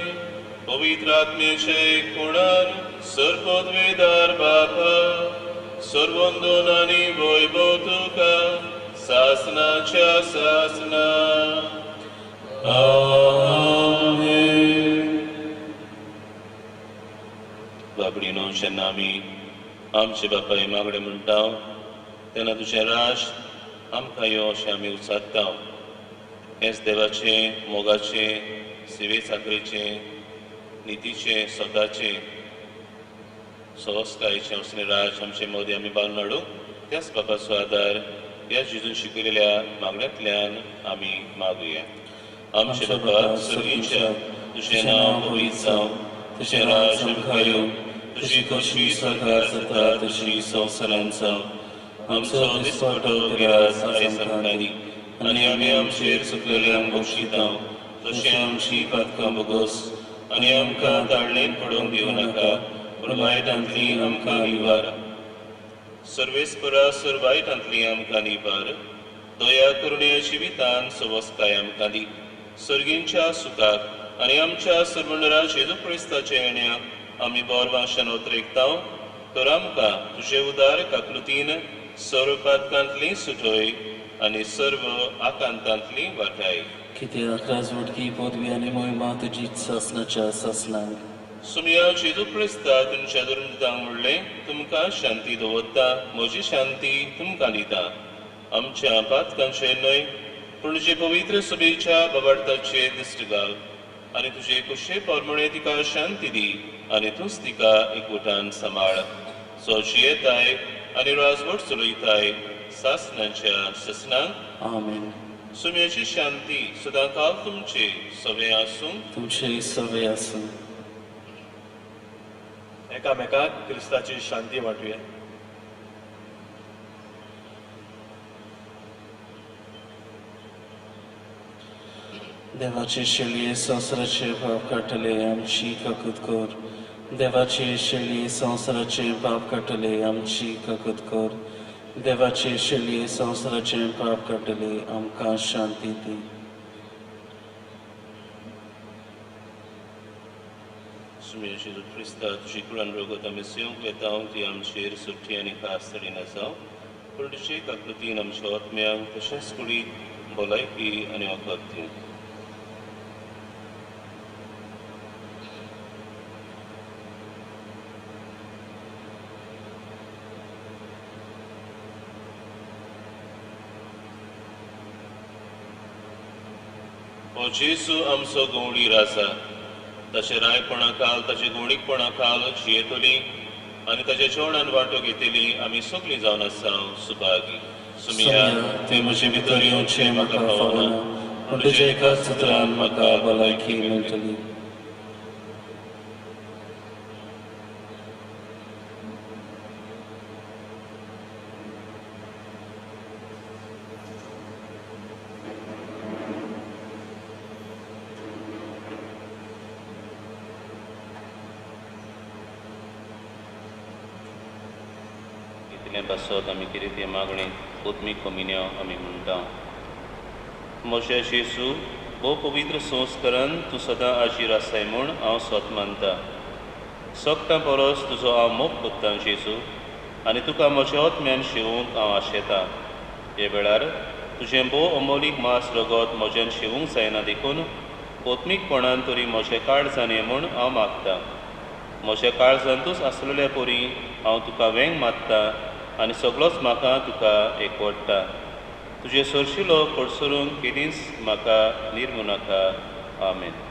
S2: पवित्र आत्म्याचे एकपणान सर्वोद्वेदार बापा सर्वंदन आनी वैभव तुका सासनाच्या सासना.
S1: आमेन.
S2: बाबडीनो, जेन्ना आमी आमचे बापाय मागणें म्हणटा तेन्ना तुजें राष्ट्र आमकां यो अशें आमी उचारता. हेंच देवाचें, मोगाचें, सेवे चाकरेचें, नितीचें, स्वताचें, सहजकायेचें असलें राज आमचे मदीं आमी बांदून हाडूंक त्याच बापाचो आदार ह्या जेजून शिकयलेल्या मागण्यांतल्यान आमी मागुया. आमचे बापा सर्गीच्या, तुजें नांव पवित्र जावं, तुजें राज आमकां येवं, तुजी खोशी सरकार जाता तशी संवसारांत जावं. आमचो दिसपटो गिराज आयज आमकां दी आनी आमी आमचेर चुकलेल्यांक बक्षिता तशें आमची पातकां बोगस आनी आमकां ताळणेंत पडोवंक दिवं नाका, पूण वायटांतली आमकां निवार. सर्वेस्परा सर वायटांतली आमकां निवार. दया करुणे जिवितान सवस्काय आमकां दी. सर्गींच्या सुखाक आनी आमच्या सर्वणरा जेजू क्रिस्ताच्या येण्याक आमी बोरवांशान ओतरेकता. तर आमकां तुजे उदार काकृतीन सर्व पातकांतली सुटय आनी सर्व आकांतांतली वाटाय.
S1: कित्याक राजवटकी पदवी आनी मोहिमा तुजी सासनाच्या सासनाक.
S2: सुमिया जेजू क्रिस्ता तुमच्या दुर्मितांक म्हणलें, तुमकां शांती दवरता, म्हजी शांती तुमकां दिता. आमच्या पातकांचेर न्हय पूण तुजे पवित्र सभेच्या बाबार्थाचेर दिश्ट घाल आनी तुजे कुशे प्रमाणे तिका शांती दी आनी तूंच तिका एकवटान सांबाळ. सो जियेताय आनी राजवट चलयताय सासनाच्या सासनाक.
S1: आमेन.
S2: सुम्याची शांती सदां काल तुमचे सवे आसूं.
S1: तुमचे सवे आसूं.
S5: एकामेकाक क्रिस्ताची शांती वांटुया.
S1: देवाचे शेळये संवसाराचे पाप काडटले आमची काकूत कर. देवाचे शेळये संवसाराचे पाप काडटले आमची काकूत कर. देवाचे शेळये संवसाराचे पाप काडटले आमकां शांती दी.
S2: सुम्या जेजू क्रिस्ता, तुजी कुळान रगत आमी सेवंक वेता ती आमचेर सुट्टी आनी खास तरेन जावं, पूण तुजे काकृतीन आमच्या आत्म्यांक तशेंच कुडीक भलायकी आनी वखद दिवं. हो जेजू आमचो गवळी राजा, ताचे रायपणा खाल, ताचे गोणीकपणा खाल जियेतली आनी ताच्या जेवणान वांटो घेतली आमी सगळीं जावन आसा सुभागी. सुमिया,
S1: ते म्हजे भितर येवचें म्हाका फावना, पूण तुज्या एकाच उतरान म्हाका भलायकी मेळटली.
S2: पासत आमी कितें तें मागणें आत्मीक कमिन्यांव आमी म्हणटा. म्हज्या जेजू, भोव पवित्र संस्करण तूं सदां आजीर आसाय म्हूण हांव स्वत मानता. सगटां परस तुजो हांव मोग कोत्तां जेजू, आनी तुका म्हज्या आत्म्यान शेवूंक हांव आशेतां. हे वेळार तुजें भोव अमोलीक मांस रगत म्हज्यान शेवूंक जायना देखून आत्मीकपणान तरी म्हजें काळजान ये म्हूण हांव मागतां. म्हज्या काळजांतूच आसलेल्या परी हांव तुका वेंग मारता आनी सगळोच म्हाका तुका एकवटता. तुजे सरशिलो कडसरून केदींच म्हाका निर्मू नाका. आमेन.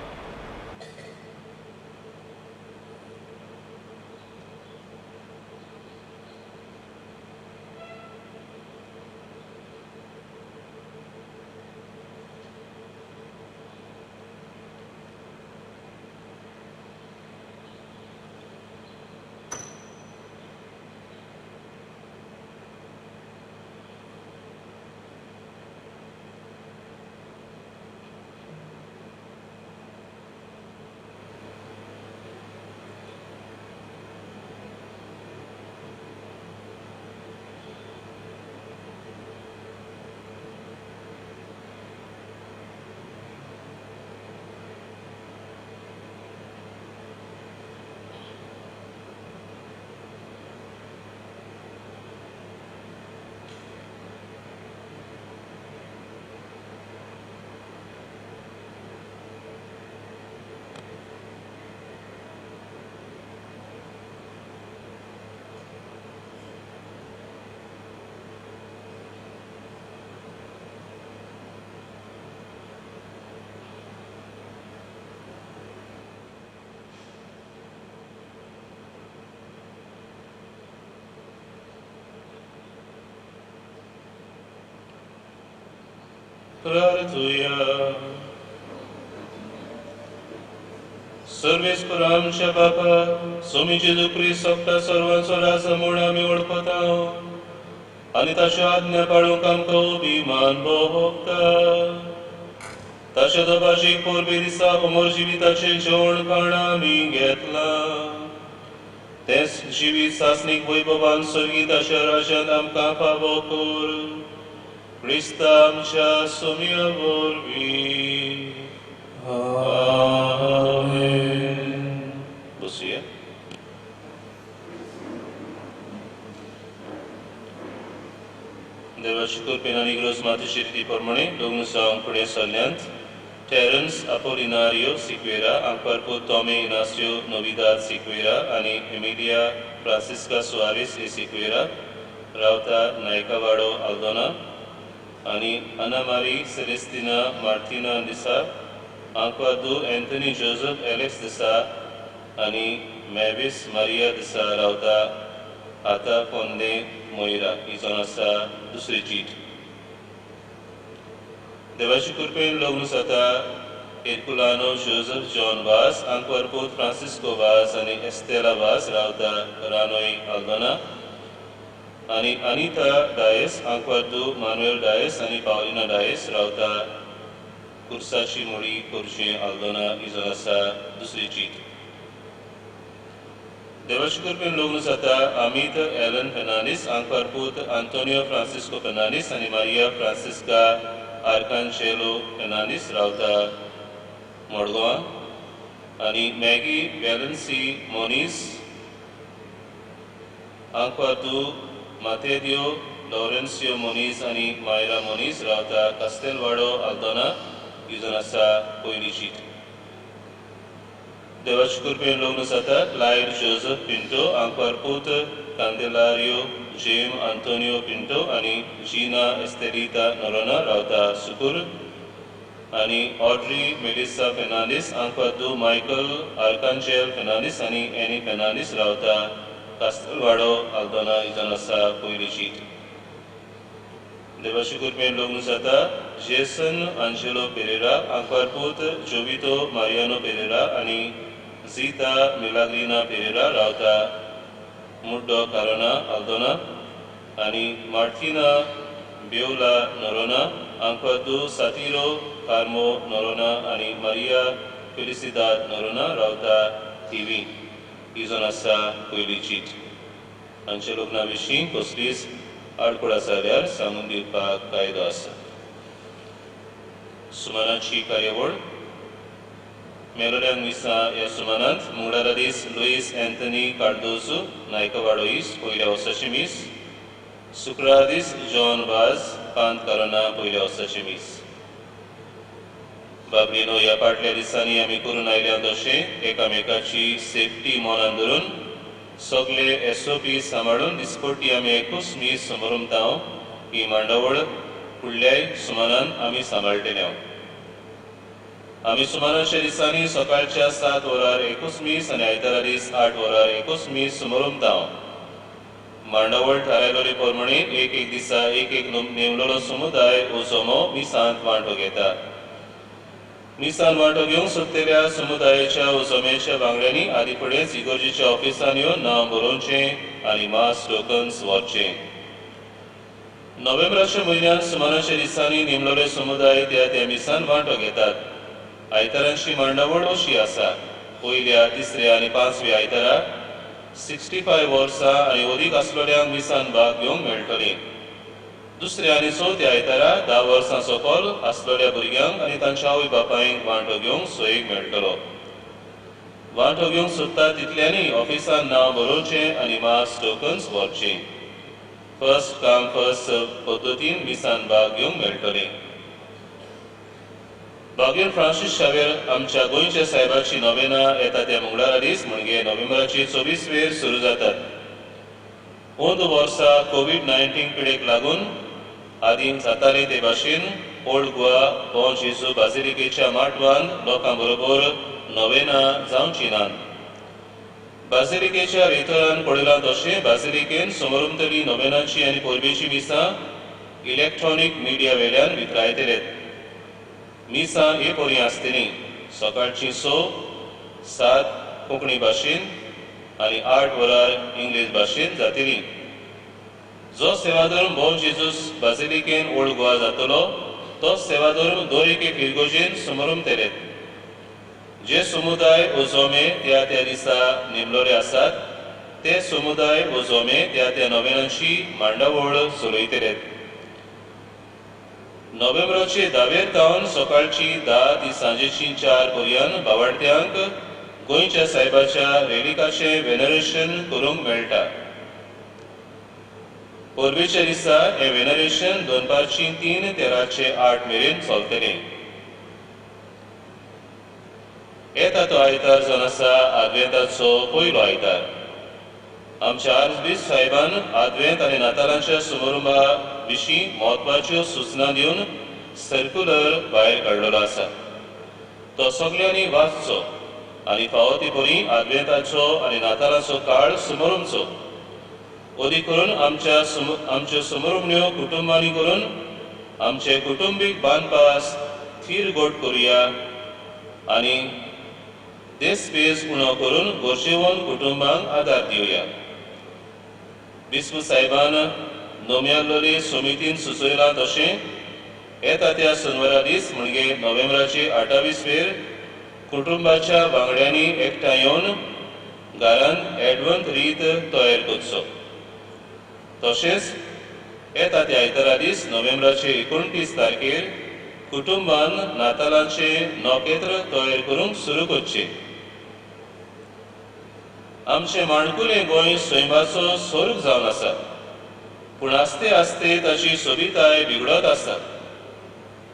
S2: प्रार्थुया. सर्वेस्पर आमच्या बापा स्वामी जेजू क्रिस्त सोगटा सर्वांचो राजा म्हूण आमी वळखता आनी ताच्यो आज्ञा पाळूंक आमकां अभिमान भोगता. ताच्या दबाजीक परबे दिसा अमर जिविताचें जेवण खाण आमी घेतलां. तेंच जिवीत सासणीक वैभवान सर्गीताच्या राज्यांत आमकां फावो कर. क्रिस्ता आमच्या सोम्या वरवीं. आमेन. बसुया. देवाची कृपेन आनी इग्रोज मातेची रिती प्रमाणे लग्न जावंक फुडें सरल्यांत टेरन्स अपोलिनारियो सिक्वेरा, आंकवारपूत टॉमी इनासियो नोविदाद सिक्वेरा आनी एमिलिया फ्रांसिस्का सुआरेस ए सिक्वेरा, रावता नायकावाडो आल्दोना आनी अना मारी सेलेस्तिना मार्टिना दिसा, आंकवादू एंथनी जोजफ एलेक्स दिसा आनी मॅविस मारिया दिसा, रावता आता फोंदे मोयरा. ही जावन आसा दुसरी चीट. देवाची कृपेन लग्न जाता एरकुलानो जोजफ जॉन वास, आंकवारपूत फ्रांसिस्को वास आनी एस्तेला वास, रावता रानोय आल्दोना आनी अनिता डायस, आंकवारदू मानुएल डायस आनी पावलिना डायस, रावता कुर्साची मुळी कोरचें आल्दोना. ही जावन आसा दुसरी चीट. देवाची कृपेन लग्न जाता अमित एलन फेर्नांडीस, आंकवारपूत आंतोनियो फ्रांसिस्को फेर्नांडीस आनी मारिया फ्रांसिस्का आर्कांचेलो फेर्नांडीस, रावता मडगांव आनी मॅगी वेलन्सी मोनीस, आंकवारदू मातेदियो लॉरेन्सियो मोनीस आनी मायरा मोनीस, रावता कास्तेलवाडो आल्दोना. ही जावन आसा पयली चीट. देवाची कृपेन लग्न जाता क्लायड जोजफ पिंटो, आंकवारपूत कांदेलारियो जेम आंतोनियो पिंटो आनी जीना एस्तेलिता नोरोना, रावता सुकूर आनी ऑड्री मेलिसा फेर्नांडीस, आंकवारदू मायकल आर्कांजेल फेर्नांडीस आनी एनी फेर्नांडीस, रावता कास्तेलवाडो आल्दोना. ही जावन आसा पयली चीट. देवाची कृपेन लग्न जाता जेसन आंजेलो पेरेरा, आंकवारपूत जोवितो मारियानो पेरेरा आनी झीता मिलाग्रिना पेरेरा, रावता मुड्डो कारोना आल्दोना आनी मार्टिना बेवला नोरोना, आंकवारदू सातिरो कार्मो नोरोना आनी मारिया फेलिसिदाद नोरोना, रावता थिवी. ही जावन आसा पयली चीट. हांच्या लग्ना विशीं कसलीच आडखळ जाल्यार सांगून दिवपाक कायदो आसा. सुमानाची कार्यावळ. मेलोड्यांक मिसां ह्या सुमानांत मंगळारा दीस लुईस एंथनी कार्दोजो नायकवाडो ईस्ट पयल्या वर्साची मीस, शुक्रार दीस जॉन वाज पांत कारोना पयल्या वर्साची मीस. बाबरीनो, ह्या फाटल्या दिसांनी आमी करून आयल्या तशें एकामेकाची सेफ्टी मनान धरून सगळे एसओपी सांबाळून दिसपट्टी आमी एकूच मीस समरमता. ही मांडावळ फुडल्याय सुमानान आमी सांबाळटले. आमी सुमानाच्या दिसांनी सकाळच्या 7 वरार एकूच मीस आनी आयतारा दीस 8 वरार एकूच मीस समरमता. मांडावळ थारायलोले प्रमाणे एक एक दिसा एक एक नेमलेलो समुदाय वो जमो मिसांत वांटो घेता. मिसान वांटो घेवंक सोदतल्या समुदायाच्या वो जम्याच्या वांगड्यांनी आदी फुडेंच इगर्जेच्या ऑफिसान येवन नांव बरोवचें आनी मास टोकन्स व्हरचें. नोव्हेंबराच्या म्हयन्यांत सुमानाच्या दिसांनी नेमलेले समुदाय त्या त्या मिसान वांटो घेतात. आयतारांची मांडावळ अशी आसा. पयल्या, तिसऱ्या आनी पांचव्या आयतारा 65 वर्सां आनी अदीक आसलेल्यांक मिसान भाग घेवंक मेळटले. दुसऱ्या आनी चवथ्या आयतारा 10 वर्सां सकयल आसलेल्या भुरग्यांक आनी तांच्या आवय बापायंक वांटो घेवंक सोयीक मेळटलो. वांटो घेवंक सोदता तितल्यांनी ऑफिसान नांव बरोवचें आनी मास टोकन्स व्हरचें. फर्स्ट काम फर्स्ट सर्व पद्दतीन मिसान भाग घेवंक मेळटले. बागेर फ्रांसीस शावेर आमच्या गोंयच्या साहेबाची नोवेना येता त्या मंगळारा दीस म्हणजे नोव्हेंबराची 24 वेर सुरू जातात. अंदू वर्सा कोवीड-19 पिडेक लागून आदीं जाताले ते भाशेन ओल्ड गोवा बॉं जेजू बाजिलिकेच्या माटवान लोकां बरोबर नोवेना जावची नात. बाजिलिकेच्या रेतरान पडलां तशें बाजिलिकेन समोरमतली नोवेनाची आनी परबेची मिसां इलेक्ट्रॉनीक मिडिया वेल्यान वितरायतले. मिसां हे परी आसतलीं सकाळची 6, 7 कोंकणी भाशेन आनी 8 वरार इंग्लीश भाशेन जातली. जो सेवाधर्म बों जेजूस बाजिलिकेन ओल्ड गोवा जातलो तो सेवाधर्म दर एके फिरगोजेन समोरमतले. जे समुदाय वो जोमे त्या त्या दिसा नेमलोले आसात ते समुदाय वो जोमे त्या त्या नोवेनांची मांडावळ चलयतले. नोव्हेंबराचे 10 तावन सकाळची 10 ती सांजेची 4 पर्यंत भावार्थ्यांक गोंयच्या साहेबाच्या रेलिकाचें वेनरेशन करूंक मेळटा. परबेच्या दिसा हें वेनरेशन दनपारची 3 ते रातचे 8 मेरेन चलतलें. येता तो आयतार जावन आसा आदवेंताचो पयलो आयतार. आमच्या आर्चबिशप साहेबान आदवेंत आनी नातालांच्या समारंभा विशीं म्हत्वाच्यो सुचना दिवन सर्क्युलर भायर काडलेलो आसा. तो सगल्यांनी वाचचो आनी फावो ते परी आदवेंताचो आनी नातालांचो काळ सुमरूमचो. अदीक करून आमच्यो सुमरूमण्यो कुटुंबांनी करून आमचे कुटुंबीक बांदपास थीर गोट करुया आनी देस पेस उणो करून गरजेवन कुटुंबांक आदार दिवया. बिस्प साहेबान नोम्यालोली समितीन सुचयलां तशें येता त्या सोनवारा दीस म्हणजे नोव्हेंबराचे 28 वेर कुटुंबाच्या वांगड्यांनी एकठांय येवन घरांत एडवंत रीत तयार करचो. तशेंच येता त्या आयतारा दीस नोव्हेंबराचे 29 तारखेर कुटुंबान नातालांचे नखेत्र तयार करूंक सुरू करचें. आमचें माणकुलें गोंय सैमाचो स्वर्ग जावन आसा, पूण आस्ते आस्ते ताची सोबिताय बिगडत आसा.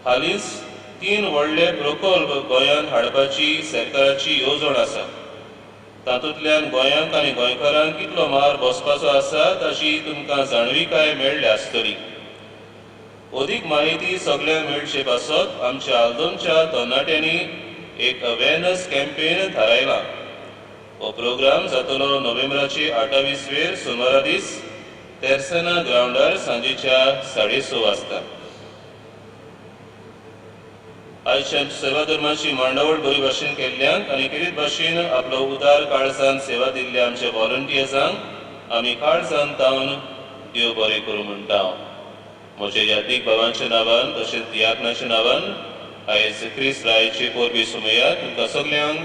S2: हालींच 3 व्हडले प्रकल्प गोंयांत हाडपाची सरकाराची येवजण आसा. तातूंतल्यान गोंयांक आनी गोंयकारांक कितलो मार बसपाचो आसा ताची तुमकां जाणविकाय मेळ्ळ्या आसतली. अदीक माहिती सगल्यांक मेळचे पासत आमच्या आल्दोनच्या तरणाट्यांनी एक अवेरनस कॅम्पेन थारायला. हो प्रोग्राम जातलो नोव्हेंबराचे 28 वेर सोमारा दीस तेरसेना ग्रावंडार सांजेच्या 6:30 वाजता. आयच्या सेवा धर्माची मांडावळ बरी भाशेन केल्ल्यांक आनी खेरीत भाशेन आपलो उदार काळजान सेवा दिल्ल्या आमच्या व्हॉलंटियर्सांक आमी काळजान तावन देव बरें करूं म्हणटा. म्हज्या यादीक बाबांच्या नांवान तशेंच दियाकनाच्या नांवान आयज क्रिस्त रायाची परबी सुमया तुमकां सगल्यांक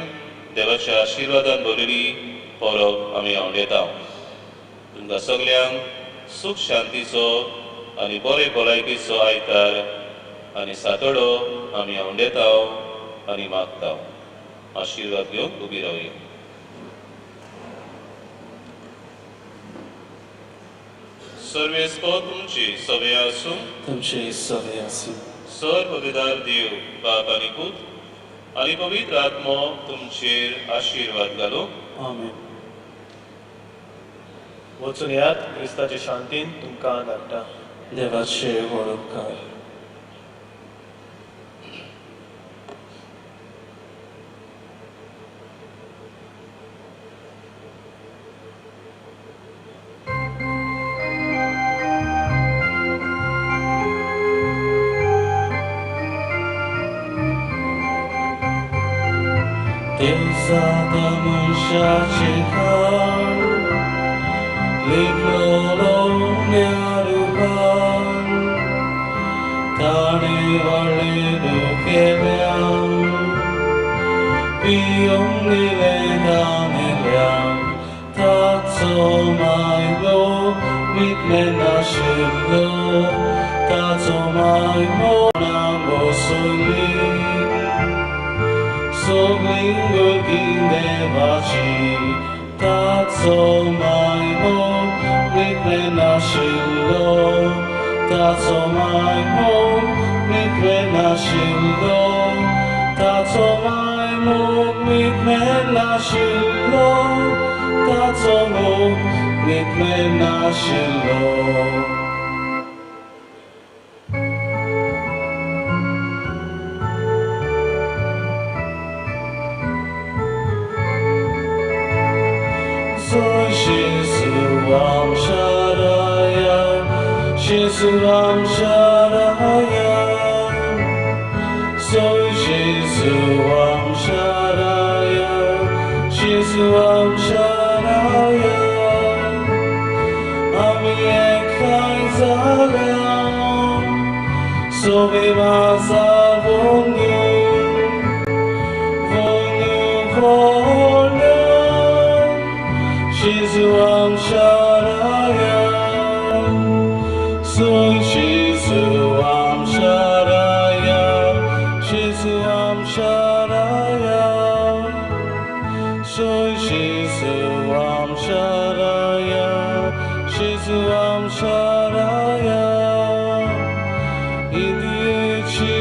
S2: देवाच्या आशिर्वादान भरिल्ली परब आमी आवडयता. तुमकां सगल्यांक सूख शांतीचो आनी बरे भलायकेचो आयतार आनी सातडो आमी आवडयता आनी मागता. आशिर्वाद घेवन उबी रावया. सर्वेस्पर तुमची सवे आसूं.
S1: तुमची सवे आसूं.
S2: सर पवित्र देव बाप आनी पूत आनी पवित्र आत्मो तुमचेर आशिर्वाद घालूं.
S1: आमेन.
S5: वचून यात क्रिस्ताचे शांतीन तुमकां धाडटा.
S1: देवाचे व्हड उपकार. देवजाता मनशाचे काळ लिपलो रुपान ताणें व्हडलें केल्या पियोंक दिलें दामेल्यान ताचो मायलो मितले नाशिल्लो ताचो मायलो बसली सगळीं भुरगीं देवाची ताचो मायलो मितले नाशिल्लो ताचो मायलो मितले नाशिल्लो ताचो मायलो मितले नाशिल्लो ताचो मोग मितले नाशिल्लो. Jesu amsharaya, so Sobe masa vonu vonu vonu Jesu amsharaya Soy Jesu amsharaya Jesu amsharaya Soy Jesu amsharaya Jesu amsharaya Indieci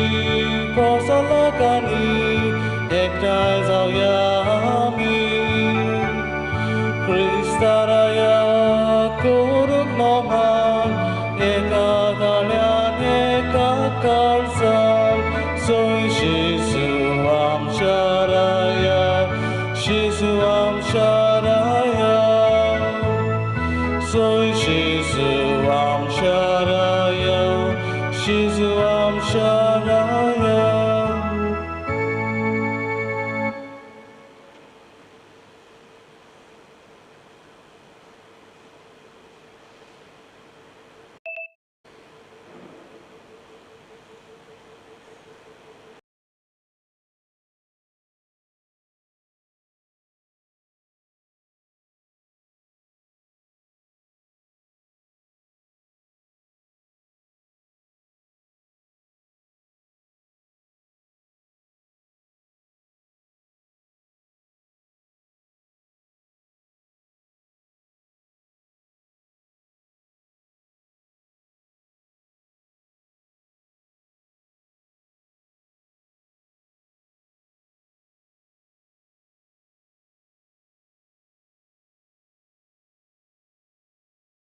S1: posalakani ektai zauyami Kristaraya kuruk noman ekadalyan ekakalsan Soy Jesu amsharaya Jesu amsharaya Soy Jesu amsharaya Jesu amsharaya.